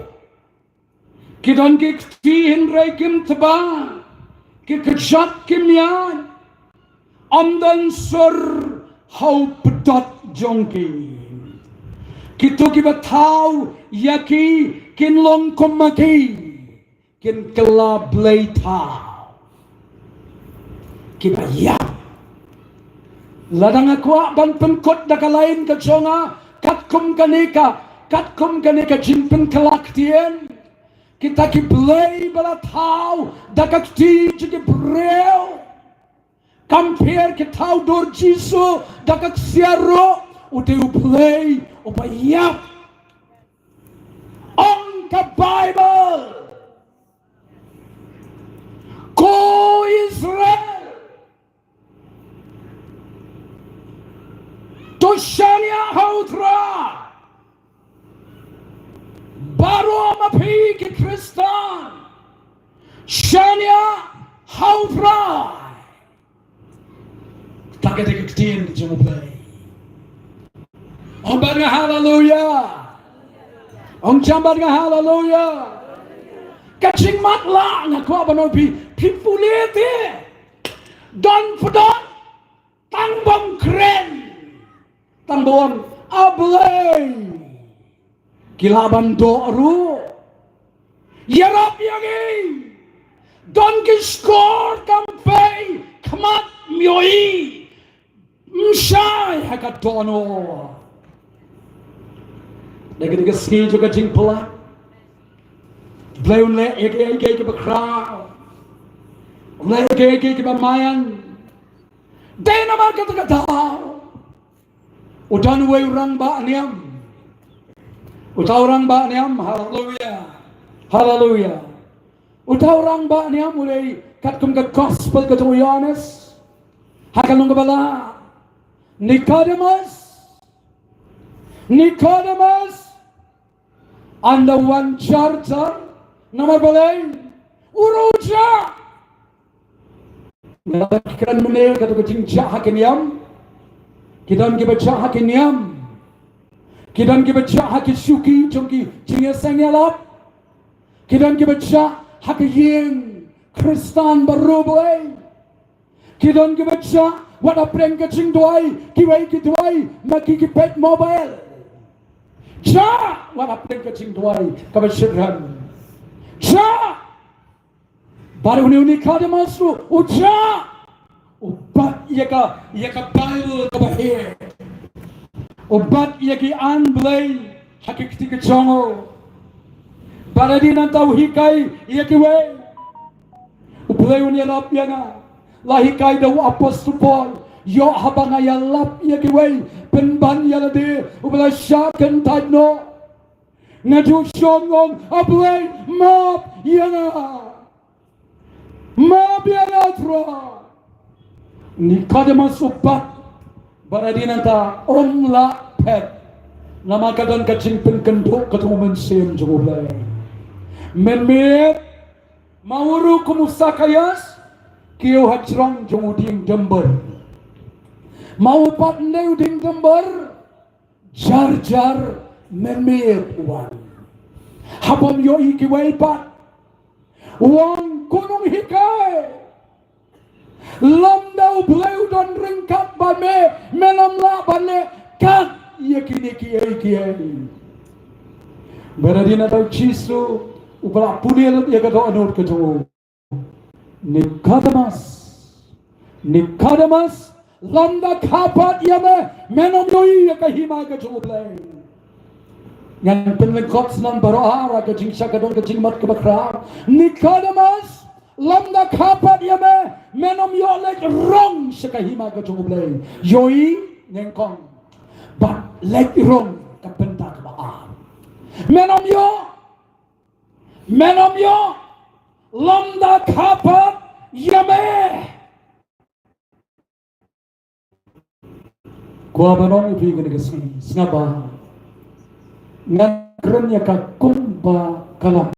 Ki don ki kti hynrei kim tba. Ki kjat kim ïaid. Ym don sur ha u pdot jong ki. Kito kiba thaw ïa ki kin long kum ma ki. Kin kylla blei thaw kiba ïap. Lada nga kwah ban pynkut da ka lain ka jong nga, katkum kane ka, katkum kane ka jingpynkylla ktien, kita ki blei ba la thaw da ka kti jong ki briew. Kam pher ki thaw dur Jisu da ka ksiar ruh, u dei u Blei uba ïap. Ong ka Baibl, ko Israel, to shaniah Shania ha u Trai. Kata ka dei ka ktien jong U Blei. Ong bad nga haleluya. Ong jam bad nga haleluya. Ka jingmatlah nga kwah ban ong phi, phi pule te. Don pdon tang bym kren. Tang don A Blei. Ki lah ban doh ruh. Ïarap ïa ngi. Don ki shkor kam pei khmat, ym ïohi. Ym shai ha ka dohnud. Dei ka dei ka sngi jong ka jingpynlait. Blei un leh ïa kiei kiei kiba khraw. Un leh ïa kiei kiei kiba maïan. Dei namar kata ka daw. U don uwei u rangbah niam. Uta u rangbah niam, haleluya. Haleluya. Uta u rangbah niam u dei katkum ka gospel ka jong u Ïoannis. Ha ka lynnong kaba lai. Nicodemus. Nicodemus. Ynda wan jar jar, namar balei? U ruh u jah. Nga la kren mynne, kata ka jingjah ha ki niam. Ki don kiba jah ha ki niam. Ki don kiba jah ha ki shuki jong ki jingïaseng ïalap. Ki don kiba jah ha ki ïing Khristan baroh Blei. Ki don kiba jah wat ha pdeng ka jingduwai, kiwei ki duwai ma ki ki peit mobile. Jah wat ha pdeng ka jingduwai kaba shynrang. Jah. Bad une u Nicodemus ruh u jah. U bat ïa ka, ïa ka Baibl kaba heh. U bat ïa ki aiñ Blei ha ki kti ka jong u. Bad hadien nangta u hikai ïa kiwei. U Blei un ïarap ïa nga. La hikai da u apostol Paul, ïoh haba nga ïalap ïa kiwei, pynban ïa lade uba la shah kyntait noh. Nga ju shong ong, A Blei, map ïa nga. Map ïa nga Trai. Nicodemus u bat, bad hadien nangta um lah phet. Namar ka don ka jingpynkynduh ka jong u Mynsiem jong U Blei. Mynmiet ma u ruh kum u Sakaias, kiew ha jrong jong u dieng dymber. Ma u pat ym dei u dieng dymber, jar jar mynmiet u wan. Haba ym ïohi kiwei pat, u ong, Ko nonghikai, lymda U Blei u don ryngkat bad me, men ym lah ban leh kat ïa kine kiei kiei. Bad hadien nangta u Jisu uba la pule lut ïa ka dohnud ka jong u. Nicodemus. Nicodemus, lymda kha pat ïa me, men ym ïohi ïa ka hima ka jong U Blei. Ngan pynlyngkot snem baroh ar ha ka jingshah ka don ka jingmut kaba khraw. Nicodemus, lymda kha pat ïa me, men ym ïoh leit rung sha ka hima ka jong U Blei. Ïohi nyngkong. Bad leit rung ka bynta kaba ar. Men ym ïoh. Men ym ïoh. Lymda kha pat ïa me. Kwah ban ong ïa phi kane ka sngi, sngap bha. Ngan kren ïa ka kumba ka long.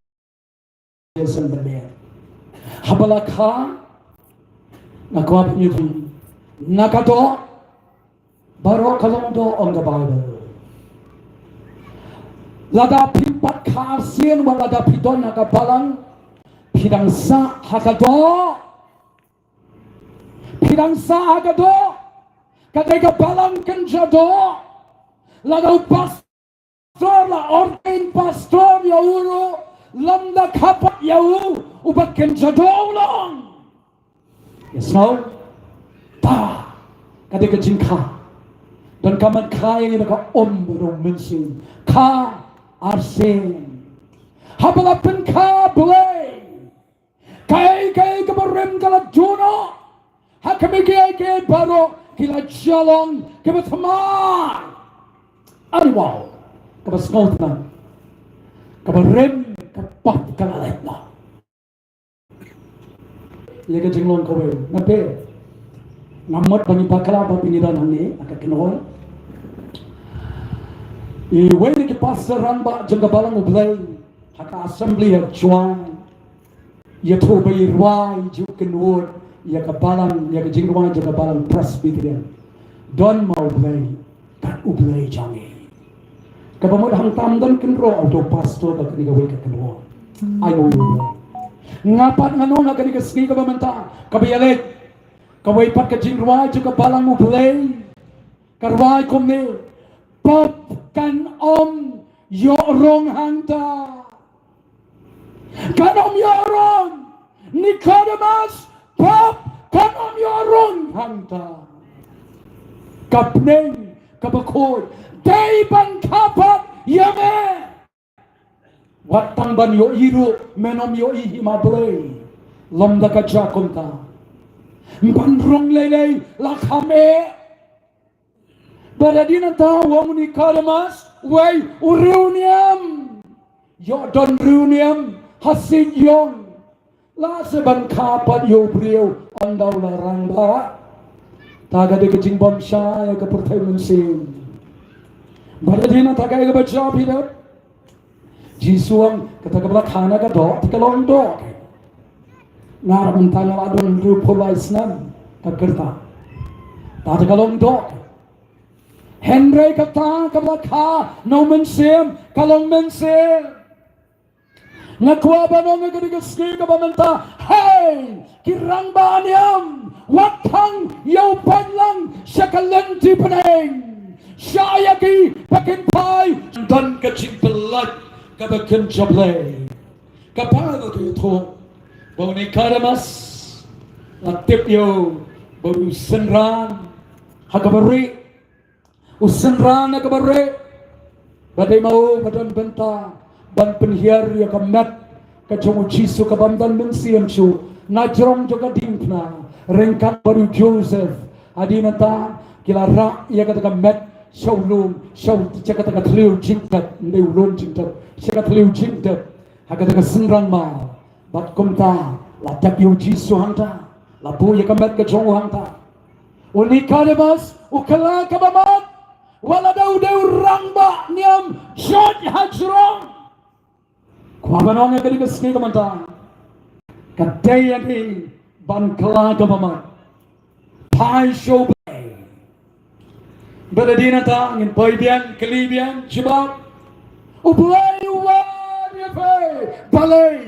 Ïa sngap bha. Haba la kha, nga kwah ban ong ïa phi, na ka doh baroh ka long doh, ong ka Baibl. Lada phim pat kha arsien, wat lada phi don ha ka balang, phi dang sah ha ka doh. Phi dang sah ha ka doh. Ka dei ka balang kynja doh. Lada u pastor, la ordain pastor ïa u ruh, lymda kha pat ïa u, uba kynja doh u long. Ïa sngew? Ta. Ka dei ka jingkha. Don ka mat kha ïa ngi na ka um ba u Mynsiem. Kha arsien. Haba la pynkha Blei, kaei kaei kaba rim ka la duh noh. Ha khmih kiei kiei baroh ki la jia long kiba thymmai. Ari wow. Kaba sngewtynnat. Kaba rim ka pop ka la leit noh. Ïa ka jinglong kawei. Nga peit, nga mut ba ngi bakla ba phi ngi don hangne ha ka kynhun. Iwei na ki pastor rangbah jong ka balang U Blei ha ka assembly ha Jowai. Ïathuh ba i rwai jong u kynwoh ïa ka balang, ïa ka jingrwai jong ka balang Presbyterian. Don ma U Blei, kat U Blei jong ngi. Kaba mut hangta ym don kynroh ha uto u pastor ba kane kawei ka kynroh. Ai mo U Blei. Nga pat nga ong ha kane ka sngi kaba mynta, kaba ïaleit, kawei pat ka jingrwai jong ka balang U Blei ka rwai kumne: Pop kan ym ïoh rung hangta. Kan ym ïoh rung. Nicodemus, pop kan ym ïoh rung hangta. Ka bneng kaba khuid dei ban kha pat ïa me. Wat tang ban ïohi ruh men ym ïohi hi ma Blei. Lymda ka jia kumta, ban rung lei lei la kham eh. Bad hadien nangta u ong u Nicodemus, wei, u riewniam. Ïoh don riewniam ha sien ïong. La seh ban kha pat ïa u briew ynda u la rangbah. Ta ka dei ka jingbymshai ïa ka pyrthei mynsiem. Bad hadien nangta kaei kaba jia phi dep? Jisu u ong, kata kaba la kha na ka doh te ka long doh. Nga ruh mynta nga la don hynriewphew lai snem ka rta. Ta te ka long doh. Hynrei kata kaba la kha na u mynsiem ka long mynsiem. Nga kwah ban ong ha kane ka sngi kaba mynta, hei ki rangbah niam, wat thang ïa u pynlang sha ka lynti bneng. Shah ïa ki ba kin phai. Don ka jingpyllait kaba kynja Blei. Ka Baibl ka ïathuh ba u Nicodemus la tip ïa u ba u synran ha kaba rieh. U synran ha kaba rieh. Ba dei ma u ba don bynta ban pynhiar ïa ka met ka jong u Jisu kaba ym don mynsiem shuh na jrong jong ka diengphna ryngkat bad u Joseph. Hadien nangta ki la rah ïa kata ka met sha u lum, sha u, sha kata ka thliew jingtep, ym dei u lum jingtep, sha ka thliew jingtep. Ha kata ka synran mar, bad kumta la tep ïa u Jisu hangta, la buh ïa ka met ka jong u hangta. U Nicodemus u kylla kaba mat, wat la da u dei u rangbah niam jot hajrong. Kwah ban ong ïa kane ka sngi ka mynta, ka dei ïa ngi ban kylla kaba mat. Phai sha U Blei. Bad hadien nangta ngin poi biang, kylli biang, jubab. U Blei u wad ïa phi balei?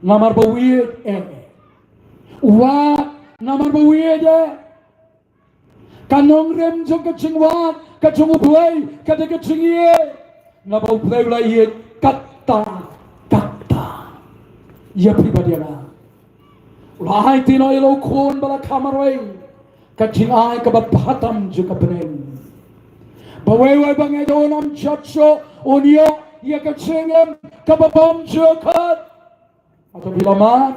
Namar ba u ïeit eh. U wad namar ba u ïeit eh. Ka nongrim jong ka jingwad ka jong U Blei ka dei ka jingïeit. Naba U Blei u la ïeit katta katta ïa phi bad ïa nga. U la aiti noh ïa la u Khun ba la kha marwei, ka jingai kaba bha tam jong ka bneng. Ba uwei uwei ba ngeit ha u un ym jot shuh, un ïoh ïa ka jingim kaba bymjukut. Hato phi la mad?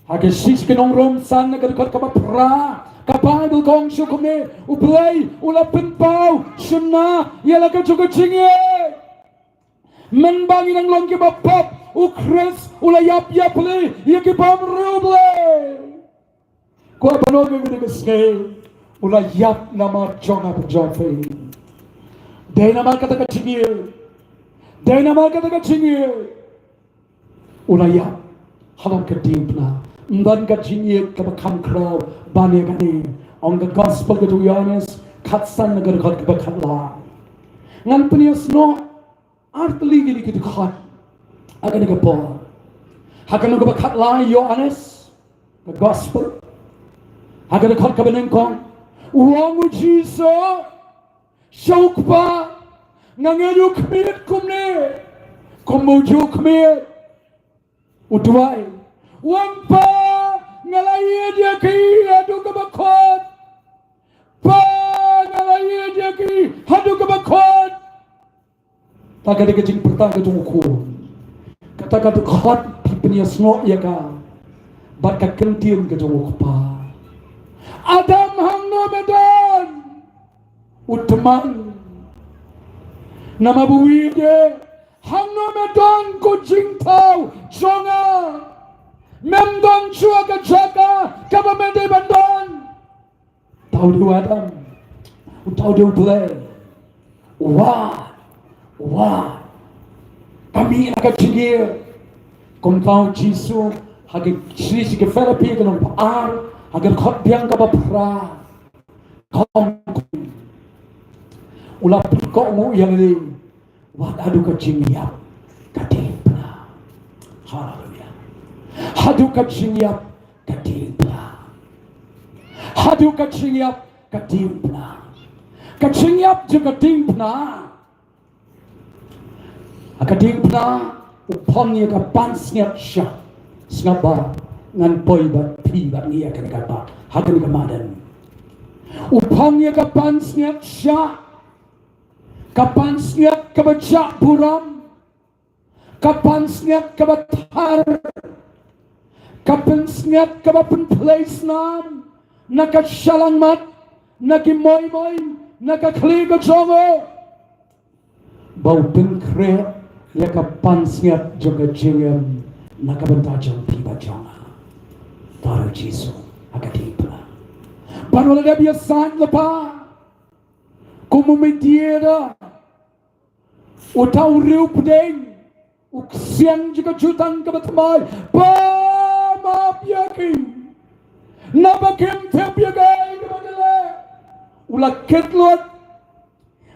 Ha ka shithi ki Nongrum san, na ka dkhot kaba phra, ka Baibl ka ong shuh kumne: U Blei u la pynpaw shynna ïa la ka jong ka jingïeit. Mynba ngi nang long kiba pop, U Khrist u la ïap ïa phi, ïa ki bym riewblei. Kwah ban ong ïa kane ka sngi, u la ïap namar jong nga bad jong phi. Dei namar kata ka jingïeit. Dei namar kata ka jingïeit u la ïap halor ka diengphna. Ym don ka jingïeit kaba kham khraw ban ïa kane. Ong ka Gospel ka jong u Ïoannis khatsan, na ka dkhot kaba khatlai. Ngan pynïasnoh ar tylli kine ki dkhot ha kane ka por. Ha kane kaba khatlai Ïoannis, ka Gospel, ha ka dkhot kaba nyngkong, u ong u Jisu sha u Kpa: Nga ngeit ïa u khmied kumne kumba u ju khmied. U duwai, u ong: Pa, nga la ïeit ïa ki haduh kaba kut. Pa, nga la ïeit ïa ki haduh kaba kut. Ta ka dei ka jingpyrta ka jong u Khun. Kata ka dkhot phi pynïasnoh ïa ka bad ka kyntien ka jong u Kpa. Adam, hangno me don? U tymmen. Namar ba u ïeit ïa, hangno me don ko jingthaw jong nga? Mem don shuh ha ka jaka kaba me dei ban don. Uta u dei u Adam. Uta u dei u Blei. U wad, u wad. Ka mih na ka jingïeit. Kumta u Jisu ha ka shithi sha ki Philippi ka lynnong ba ar, ha ka dkhot biang kaba phra, ka ong, u la pynkohnguh ïa lade, wat haduh ka jingïap ka diengphna. Haleluya. Haduh ka jingïap ka diengphna. Haduh ka jingïap ka diengphna. Ka jingïap jong ka diengphna. Ha ka diengphna u phong ïa ka pansngiat shah. Sngap ba ngan poi bad phi bad ngi ha kane ka ba, ha kane ka madan. U phong ïa ka pansngiat shah. Ka pansngiat kaba jah burom. Ka pansngiat kaba thar. Ka pansngiat kaba pynphlei snam na ka shyllangmat, na ki moimoi, na ka khlieh ka jong u. Ba u pynkhreh ïa ka pansngiat jong ka jingim na ka bynta jong phi bad jong nga. Para Jisu ha ka diengphna. Ban u la dep ïasaid lypa kum u mediator. Uta u riewpdeng, u ksiang jong ka jutang kaba thymmai, ba map ïa ki. Naba kim tip ïa kaei kaba ki leh. U la kit lut.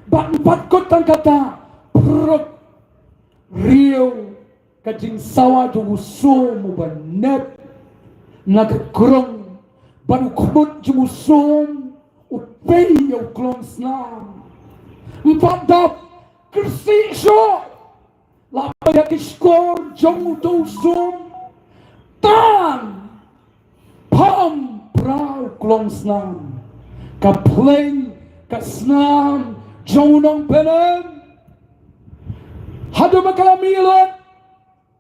Bad, bad kut tang kata, pyrshah riew ka jingsawa jong u sum uba nep na ka krung, bad u khmut jong u sum u pei ïa u klongsnam. Ym pat dap kyrsiew shuh, la peit ïa ki shkor jong uto u sum, tang pham phra u klongsnam. Ka phleng ka snam jong u nongpynim. Haduh ba ka la mih lut,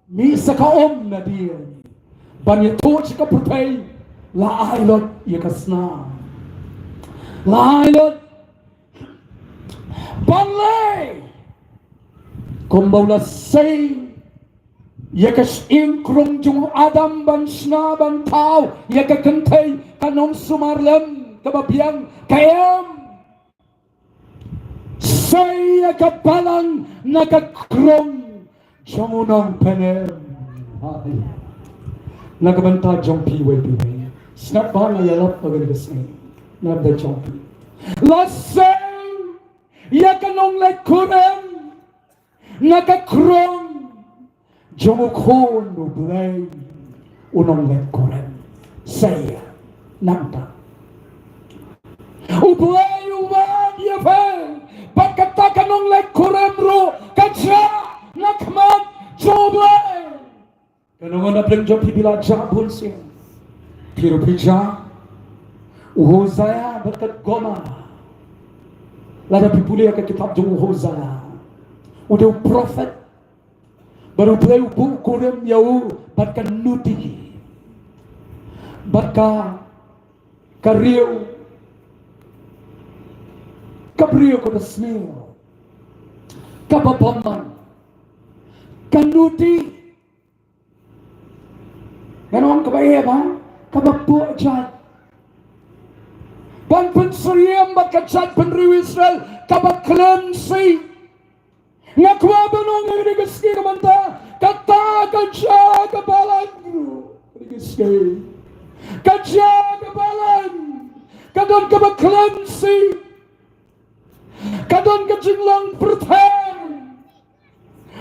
mih sa ka um na dien ban ïathuh sha ka pyrthei, la ai lut ïa ka snam. La ai lut ban leh kumba u la sei ïa ka shyieng krung jong u Adam ban shna ban thaw ïa ka kynthei ka nongsumar lem kaba biang, ka Im. Sei ïa ka balang na ka krung jong u nongpynim. Na ka bynta jong phi wei pa wei. Sngap ba nga ïalap ha kane ka sngi na ka bynta jong phi. La sei ïa ka nongleit kurim na ka krung jong u Khun u Blei, u nongleit kurim. Sei ïa nangta. U Blei u wad ïa phi, bad kata ka nongleit kurim ruh ka jah na khmat jong u Blei. Ka nongbah na pdeng jong phi phi la jah bun sien. Phi ruh phi jah. U Hosea bad ka Gomer. Lada phi pule ïa ka kitab jong u Hosea, u dei u prophet. Bad u Blei u buh kurim ïa u bad ka nuti, bad ka, ka riew, ka briew kaba sniew, kaba bymman, ka nuti. Ngan ong kaba eh ba, kaba buh jait ban pynsyriem bad ka jaitbynriew Israel kaba khlem sih. Nga kwah ban ong ha kane ka sngi ka mynta, kata ka jah ka balang ruh ha kane ka sngi. Ka jah ka balang ka don kaba khlem sih. Ka don ka jinglong pyrthei.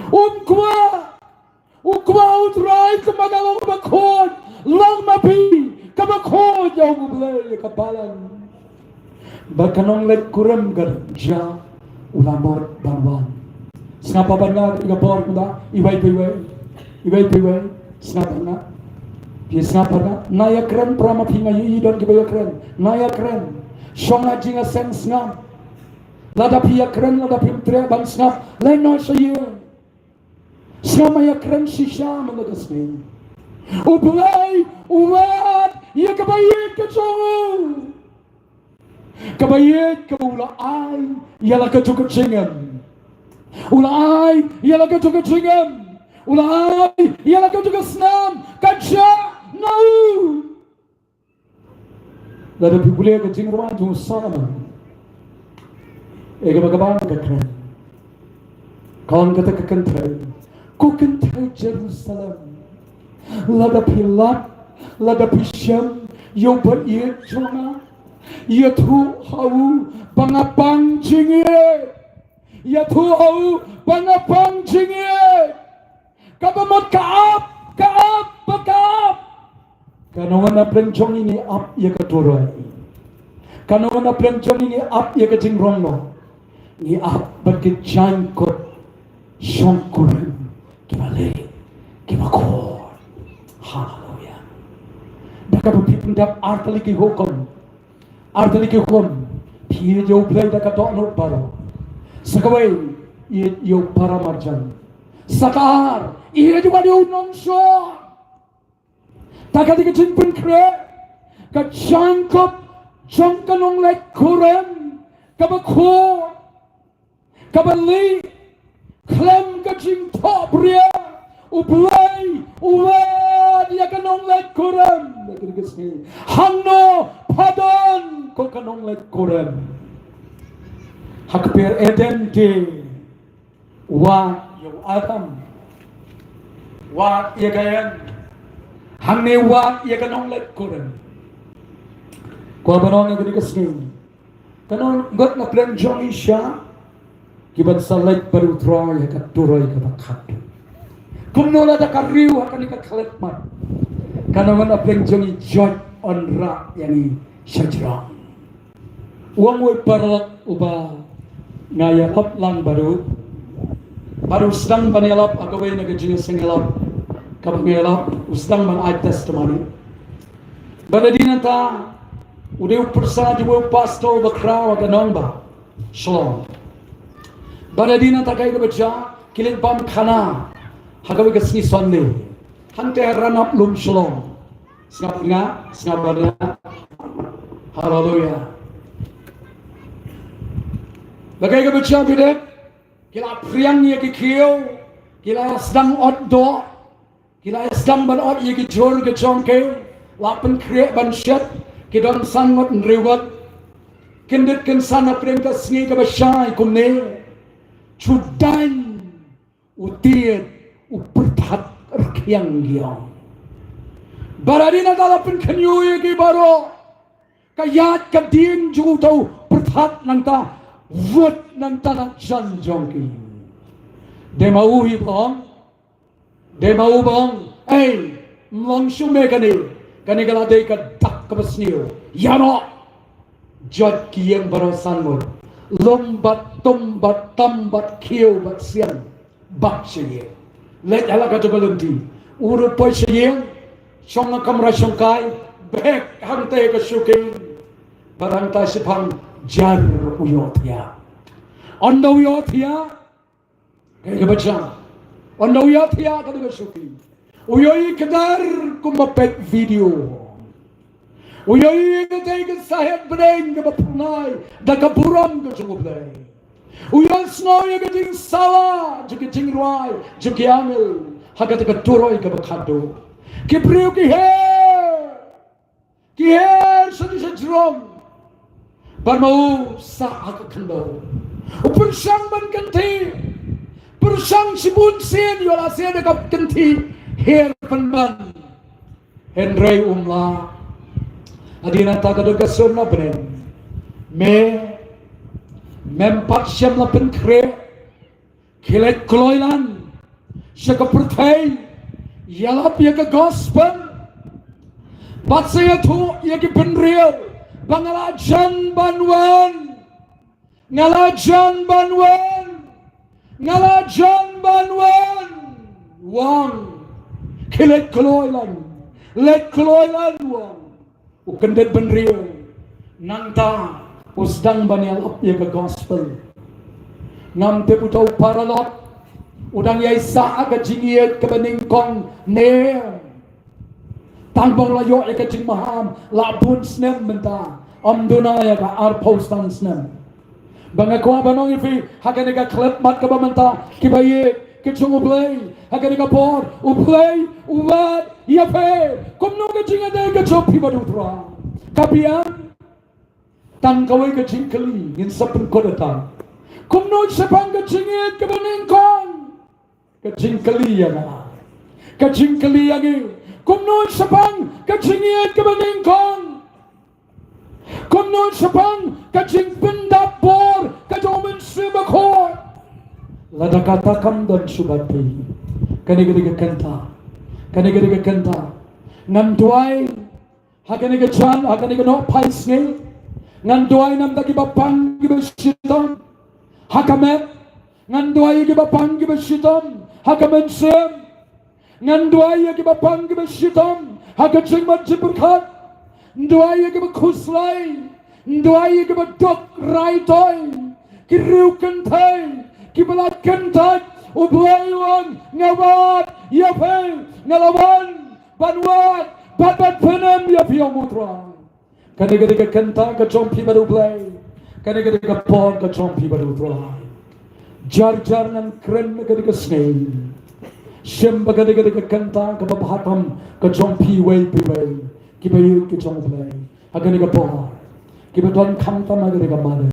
Um kwah, u kwah U Trai kumba ka long kaba khuid, long ma phi kaba khuid, ïa U Blei ka balang. Ba ka nongleit kurim ka jah, u la mut ban wan. Sngap bad nga ïa ka por kumta, iwei pa iwei, iwei pa iwei. Sngap bad nga. Phi sngap bad nga. Nga ïakren para ma phi, nga ïohi don kiba ïakren. Nga ïakren. Shong ha jingïaseng sngap. Lada phi ïakren, lada phim treh ban sngap, leit noh sha ïing. Sngap, ma ïakren shisha mynta ka sngi. U Blei u wad ïa kaba ïeit ka jong u. Kaba ïeit kaba u la ai ïa la ka jong ka jingim. U la ai ïa la ka jong ka jingim. U la ai ïa la ka jong ka snam. Ka jah na u. Lada phi pule ka jingrwai jong u Solomon, eh, kaba kaba ka kren, ka ong kata ka kynthei, ko kynthei Jerusalem, Lada phi lap, lada phi shem ïa u ba ïeit jong nga, ïathuh ha u ba nga pang jingïeit. Ïathuh ha u ba nga pang jingïeit. Kaba mut ka ap, ka ap, ba ka ap. Ka nongwan na pdeng jong ngi, ngi ap ïa ka turoi. Ka nongwan na pdeng jong ngi, ngi ap ïa ka jingrong noh. Ngi ap bad ki jaiñkup shongkurim kiba leh, kiba khor. Haleluya. Da kaba phi pyndep artylli ki hukum. Artylli ki hukum. Phi ïeit ïa U Blei da ka dohnud baroh. Sa kawei, ïeit ïa u paramarjan. Sa ka ar, ïeit ïa u nongshun. Ta ka dei ka jingpynkhreh, ka jaiñkup jong ka nongleit kurim kaba khor, kaba lieh khlem ka jingthohbria. U Blei u wad ïa ka nongleit kurim. Hangno pha don ko ka nongleit kurim? Ha kper Eden te wad ïa u Adam, wad ïa ka ïing, hangne wad ïa ka nongleit kurim. Ko ba nong ïa ka dei ka sngi. Ka nong ngot na pdeng jong ngi sha ki ban sa leit bad U Trai ha ka turoi kaba khadduh. Kumno lada ka riew ha kane ka khlem mat? Ka nong ngot na pdeng jong ngi, Job un rah ïa ngi sha jrong. U ong wei paralok uba nga ïalap lang bad u, bad u sdang ban ïalap ha kawei na ka jingïaseng ïalap kaba nga ïalap, u sdang ban ai testimony. Bad hadien nangta u dei u pyrsa jong u pastor uba khraw ha ka nongbah Shillong. Bad hadien nangta kaei kaba jia, ki leit bam khana ha kawei ka sngi Sunday. Hangta ha Ranap Lum Shillong. Sngap nga, sngap nga. Haleluya. Ba kaei kaba jia, bad ki la phriang ïa ki khiew, ki la sdang ot doh, ki la sdang ban ot ïa ki jhur ki jong ki, la pynkhreh ban shet, ki don san ngut hynriew ngut. Kyndit kynsan ha pdeng ka sngi kaba shai kumne, shu dang u tied u pyrthat rkhiang, ki ong. Bad hadien nangta la pynkhynñiuh ïa ki baroh. Ka ïaid ka dien jong uta u pyrthat nangta, wut nangta na jan jong ki. Dei ma u hi ba ong, dei ma u ba ong, ei, ym long shuh me kane, kane ka la dei ka dak kaba sniew. Ïa noh. Jot ki ïing baroh san ngut, lum bad tum bad tam bad khiew bad sian, bad sha ïing. Leit ha la ka jong ka lynti. U ruh poi sha ïing, shong ha kamra shongkai, beh hangta ka shuki. Bad hangta shiphang jar u ïohthiah. Ynda u ïohthiah, kaei kaba jia? Ynda u ïohthiah, ka dei ka shuki, u ïohi kdar kumba peit video. U ïohi ïa katei ka sahit bneng kaba phyrnai da ka burom ka jong U Blei. U ïohsngew ïa ka jingsawa jong ka jingrwai jong ki angel ha kata ka turoi kaba khadduh. Ki briew ki her, ki her sha jrong. Bad ma u sah ha ka khyndew. U pyrshang ban kynthih, pyrshang shibun sien, ïoh lehse da ka kynthih her pynban. Hynrei um lah. Hadien nangta ka don ka sur na bneng. Me, mem pat shym la pynkhreh. Khie leit kloi lan sha ka pyrthei, ïalap ïa ka gospel, bad sa ïathuh ïa ki bynriew ba nga la jan ban wan. Nga la jan ban wan. Nga la jan ban wan. Wan. Khie leit kloi lan. Leit kloi lan, wan. U kyndit bynriew. Nangta u sdang ban ïalap ïa ka gospel. Ngam tip uta u paralok u dang ïai sah ha ka jingïeit kaba nyngkong ne. Tang ba u la ïoh ïa ka jingmaham la bun snem mynta. Ym duna ïa ka arphew san snem. Ba nga kwah ban ong ïa phi, ha kane ka khyllipmat kaba mynta, kiba ïeit ki jong U Blei, ha kane ka por U Blei u wad ïa phi. Kumno ka jingïadei ka jong phi bad U Trai? Ka biang. Tang kawei ka jingkylli ngin sa pynkut ïa ta. Kumno shaphang ka jingïeit kaba nyngkong? Ka jingkylli ïa nga. Ka jingkylli ïa ngi. Kumno shaphang ka jingïeit kaba nyngkong? Kumno shaphang ka jingpyndap bor ka jong u Mynsiem Bakhuid? Lada kata kam don shuh bad phi, kane ka dei ka kynta, kane ka dei ka kynta. Ngan duwai ha kane ka jan, ha kane ka nohphai sngi. Ngan duwai namar ki bapang ki bashitom ha ka met. Ngan duwai ïa ki bapang ki bashitom ha ka mynsiem. Ngan duwai ïa ki bapang ki bashitom ha ka jingmut jingpyrkhat. Ngan duwai ïa ki bakhuslai. Ngan duwai ïa ki baduk rai toi, ki riewkynthei, ki ba la kyntait. U Blei u ong, nga wad ïa phi, nga la wan ban wad bad ban pynim ïa phi, ong u Trai. Kane ka dei ka kynta ka jong phi bad u Blei. Kane ka dei ka por ka jong phi bad u Trai. Jar jar ngan kren ha kane ka sngi. Shim ba kane ka dei ka kynta kaba bha tam ka jong phi iwei pa iwei, kiba ïeit ki jong u Blei ha kane ka por, kiba don khamtam ha kane ka madan.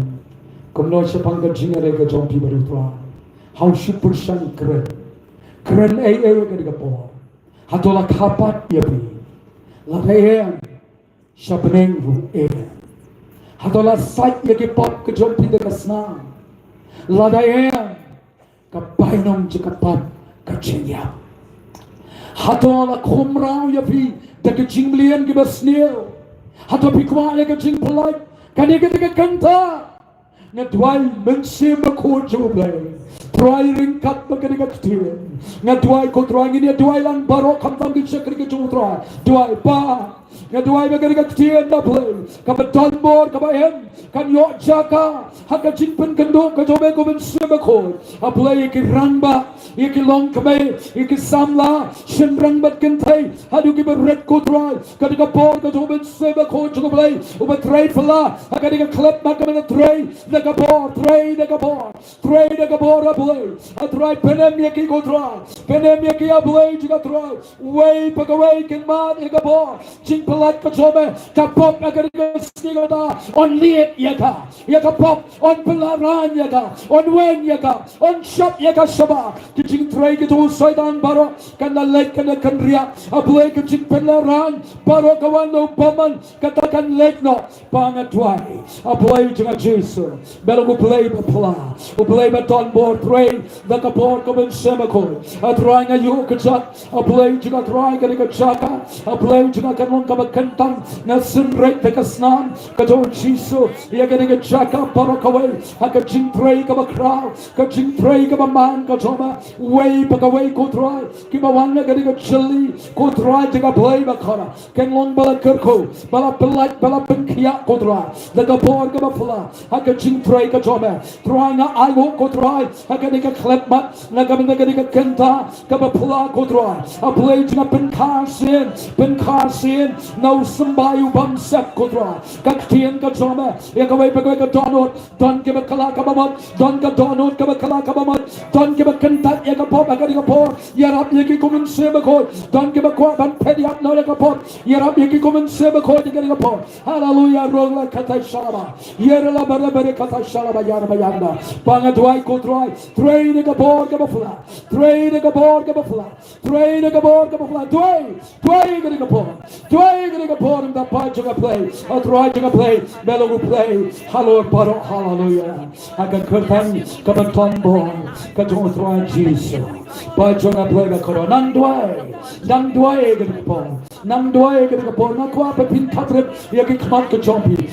Kumno shaphang ka jingïaleh ka jong phi bad u Trai? Hap shu pyrshang kren. Kren ei ei ha kane ka por. Hato la kha pat ïa phi? Lada em, sha bneng ruh em. Hato la sait ïa ki pop ka jong phi da ka snam? Lada em, ka bainong jong ka pop ka jingïap. Hato la khumraw ïa phi da ka jingmlien kaba sniew? Hato phi kwah ïa ka jingpyllait? Kane ka dei ka kynta. Nga duwai, Mynsiem Bakhuid jong u Blei, Trai, ryngkat bad kane ka ktien. Nga duwai, ko Trai, ngin ïa duwai lang baroh khamtam ki shakri ki jong u Trai. Duwai, Pa, nga duwai ba kane ka ktien, A Blei, kaba don bor, kaba em, kan ïoh jaka ha ka jingpynkynduh ka jong me, ko Mynsiem Bakhuid. A Blei, ïa ki rangbah, ïa ki longkmie, ïa ki samla, shynrang bad kynthei, haduh ki barit, ko Trai. Ka dei ka por ka jong u Mynsiem Bakhuid jong u Blei uba trei phylla ha ka dei ka khyllipmat kaba nga trei da ka bor, trei da ka bor, trei da ka bor, A Blei. A Trai, pynim ïa ki, ko Trai, pynim ïa ki, A Blei jong nga, Trai. Uwei pa kawei kin mad ïa ka bor. Jingpyllait ka jong me, ka pop ha ka dei ka sngi kata, yn lied ïa ka, ïa ka pop, yn pynlaran ïa ka, yn weng ïa ka, yn shop ïa ka shabar. Ki jingtrei ki jong u Soitan baroh kan da leit, kan da kynriah. A Blei, ka jingpynlaran baroh ka wan na u bymman, kata kan leit noh. Pa, nga duwai, A Blei jong nga Jisu, me long u Blei ba phylla, u Blei ba don bor, trei da ka bor, ko Mynsiem Bakhuid. A Trai, nga ïoh kjat, A Blei jong nga, Trai, ka dei ka jaka, A Blei jong nga, kan long kaba kyntang. Nga synreit da ka snam ka jong u Jisu ïa ka dei ka jaka baroh kawei ha ka jingtrei kaba khraw, ka jingtrei kaba man ka jong me. Uwei pa kawei, ko Trai, kiba wan na ka dei ka jylli, ko Trai jong nga, Blei ba khraw, kin long ba la kyrkhu, ba la pyllait, ba la pynkhiah, ko Trai, da ka bor kaba phylla ha ka jingtrei ka jong me. Trai, nga aiu, ko Trai, ha ka dei ka khyllipmat, na ka, na ka dei ka kynta kaba phylla, ko Trai. A Blei jong nga, pynkha sien, pynkha sien na u symbai u bamsap, ko Trai. Ka ktien ka jong me ïa kawei pa kawei ka dohnud. Don kiba kylla kaba mut, don ka dohnud kaba kylla kaba mut, don kiba kyntait ïa ka pop ha ka dei ka por. Ïarap ïa ki, ko Mynsiem Bakhuid. Don kiba kwah ban phet ïap noh ïa ka pop. Ïarap ïa ki, ko Mynsiem Bakhuid, ïa ka dei ka por. Haleluya, rong la kata shalaba. Ïa la bara bara kata shalaba, ïa ba ïa da. Pa, nga duwai, ko Trai, trei da ka bor kaba phylla, trei da ka bor kaba phylla, trei da ka bor kaba phylla. Duwai, duwai ka dei ka por, duwai ka dei ka por, ynda, Pa jong nga Blei, A Trai jong nga Blei, me long u Blei halor baroh. Haleluya. Ha ka kyrteng kaba don bor ka jong u Trai Jisu, Pa jong nga Blei ba khraw, nang duwai, nang duwai ka dei ka por, nang duwai ka dei ka por. Nga kwah ba phin khatrit ïa ki khmat ka jong phi.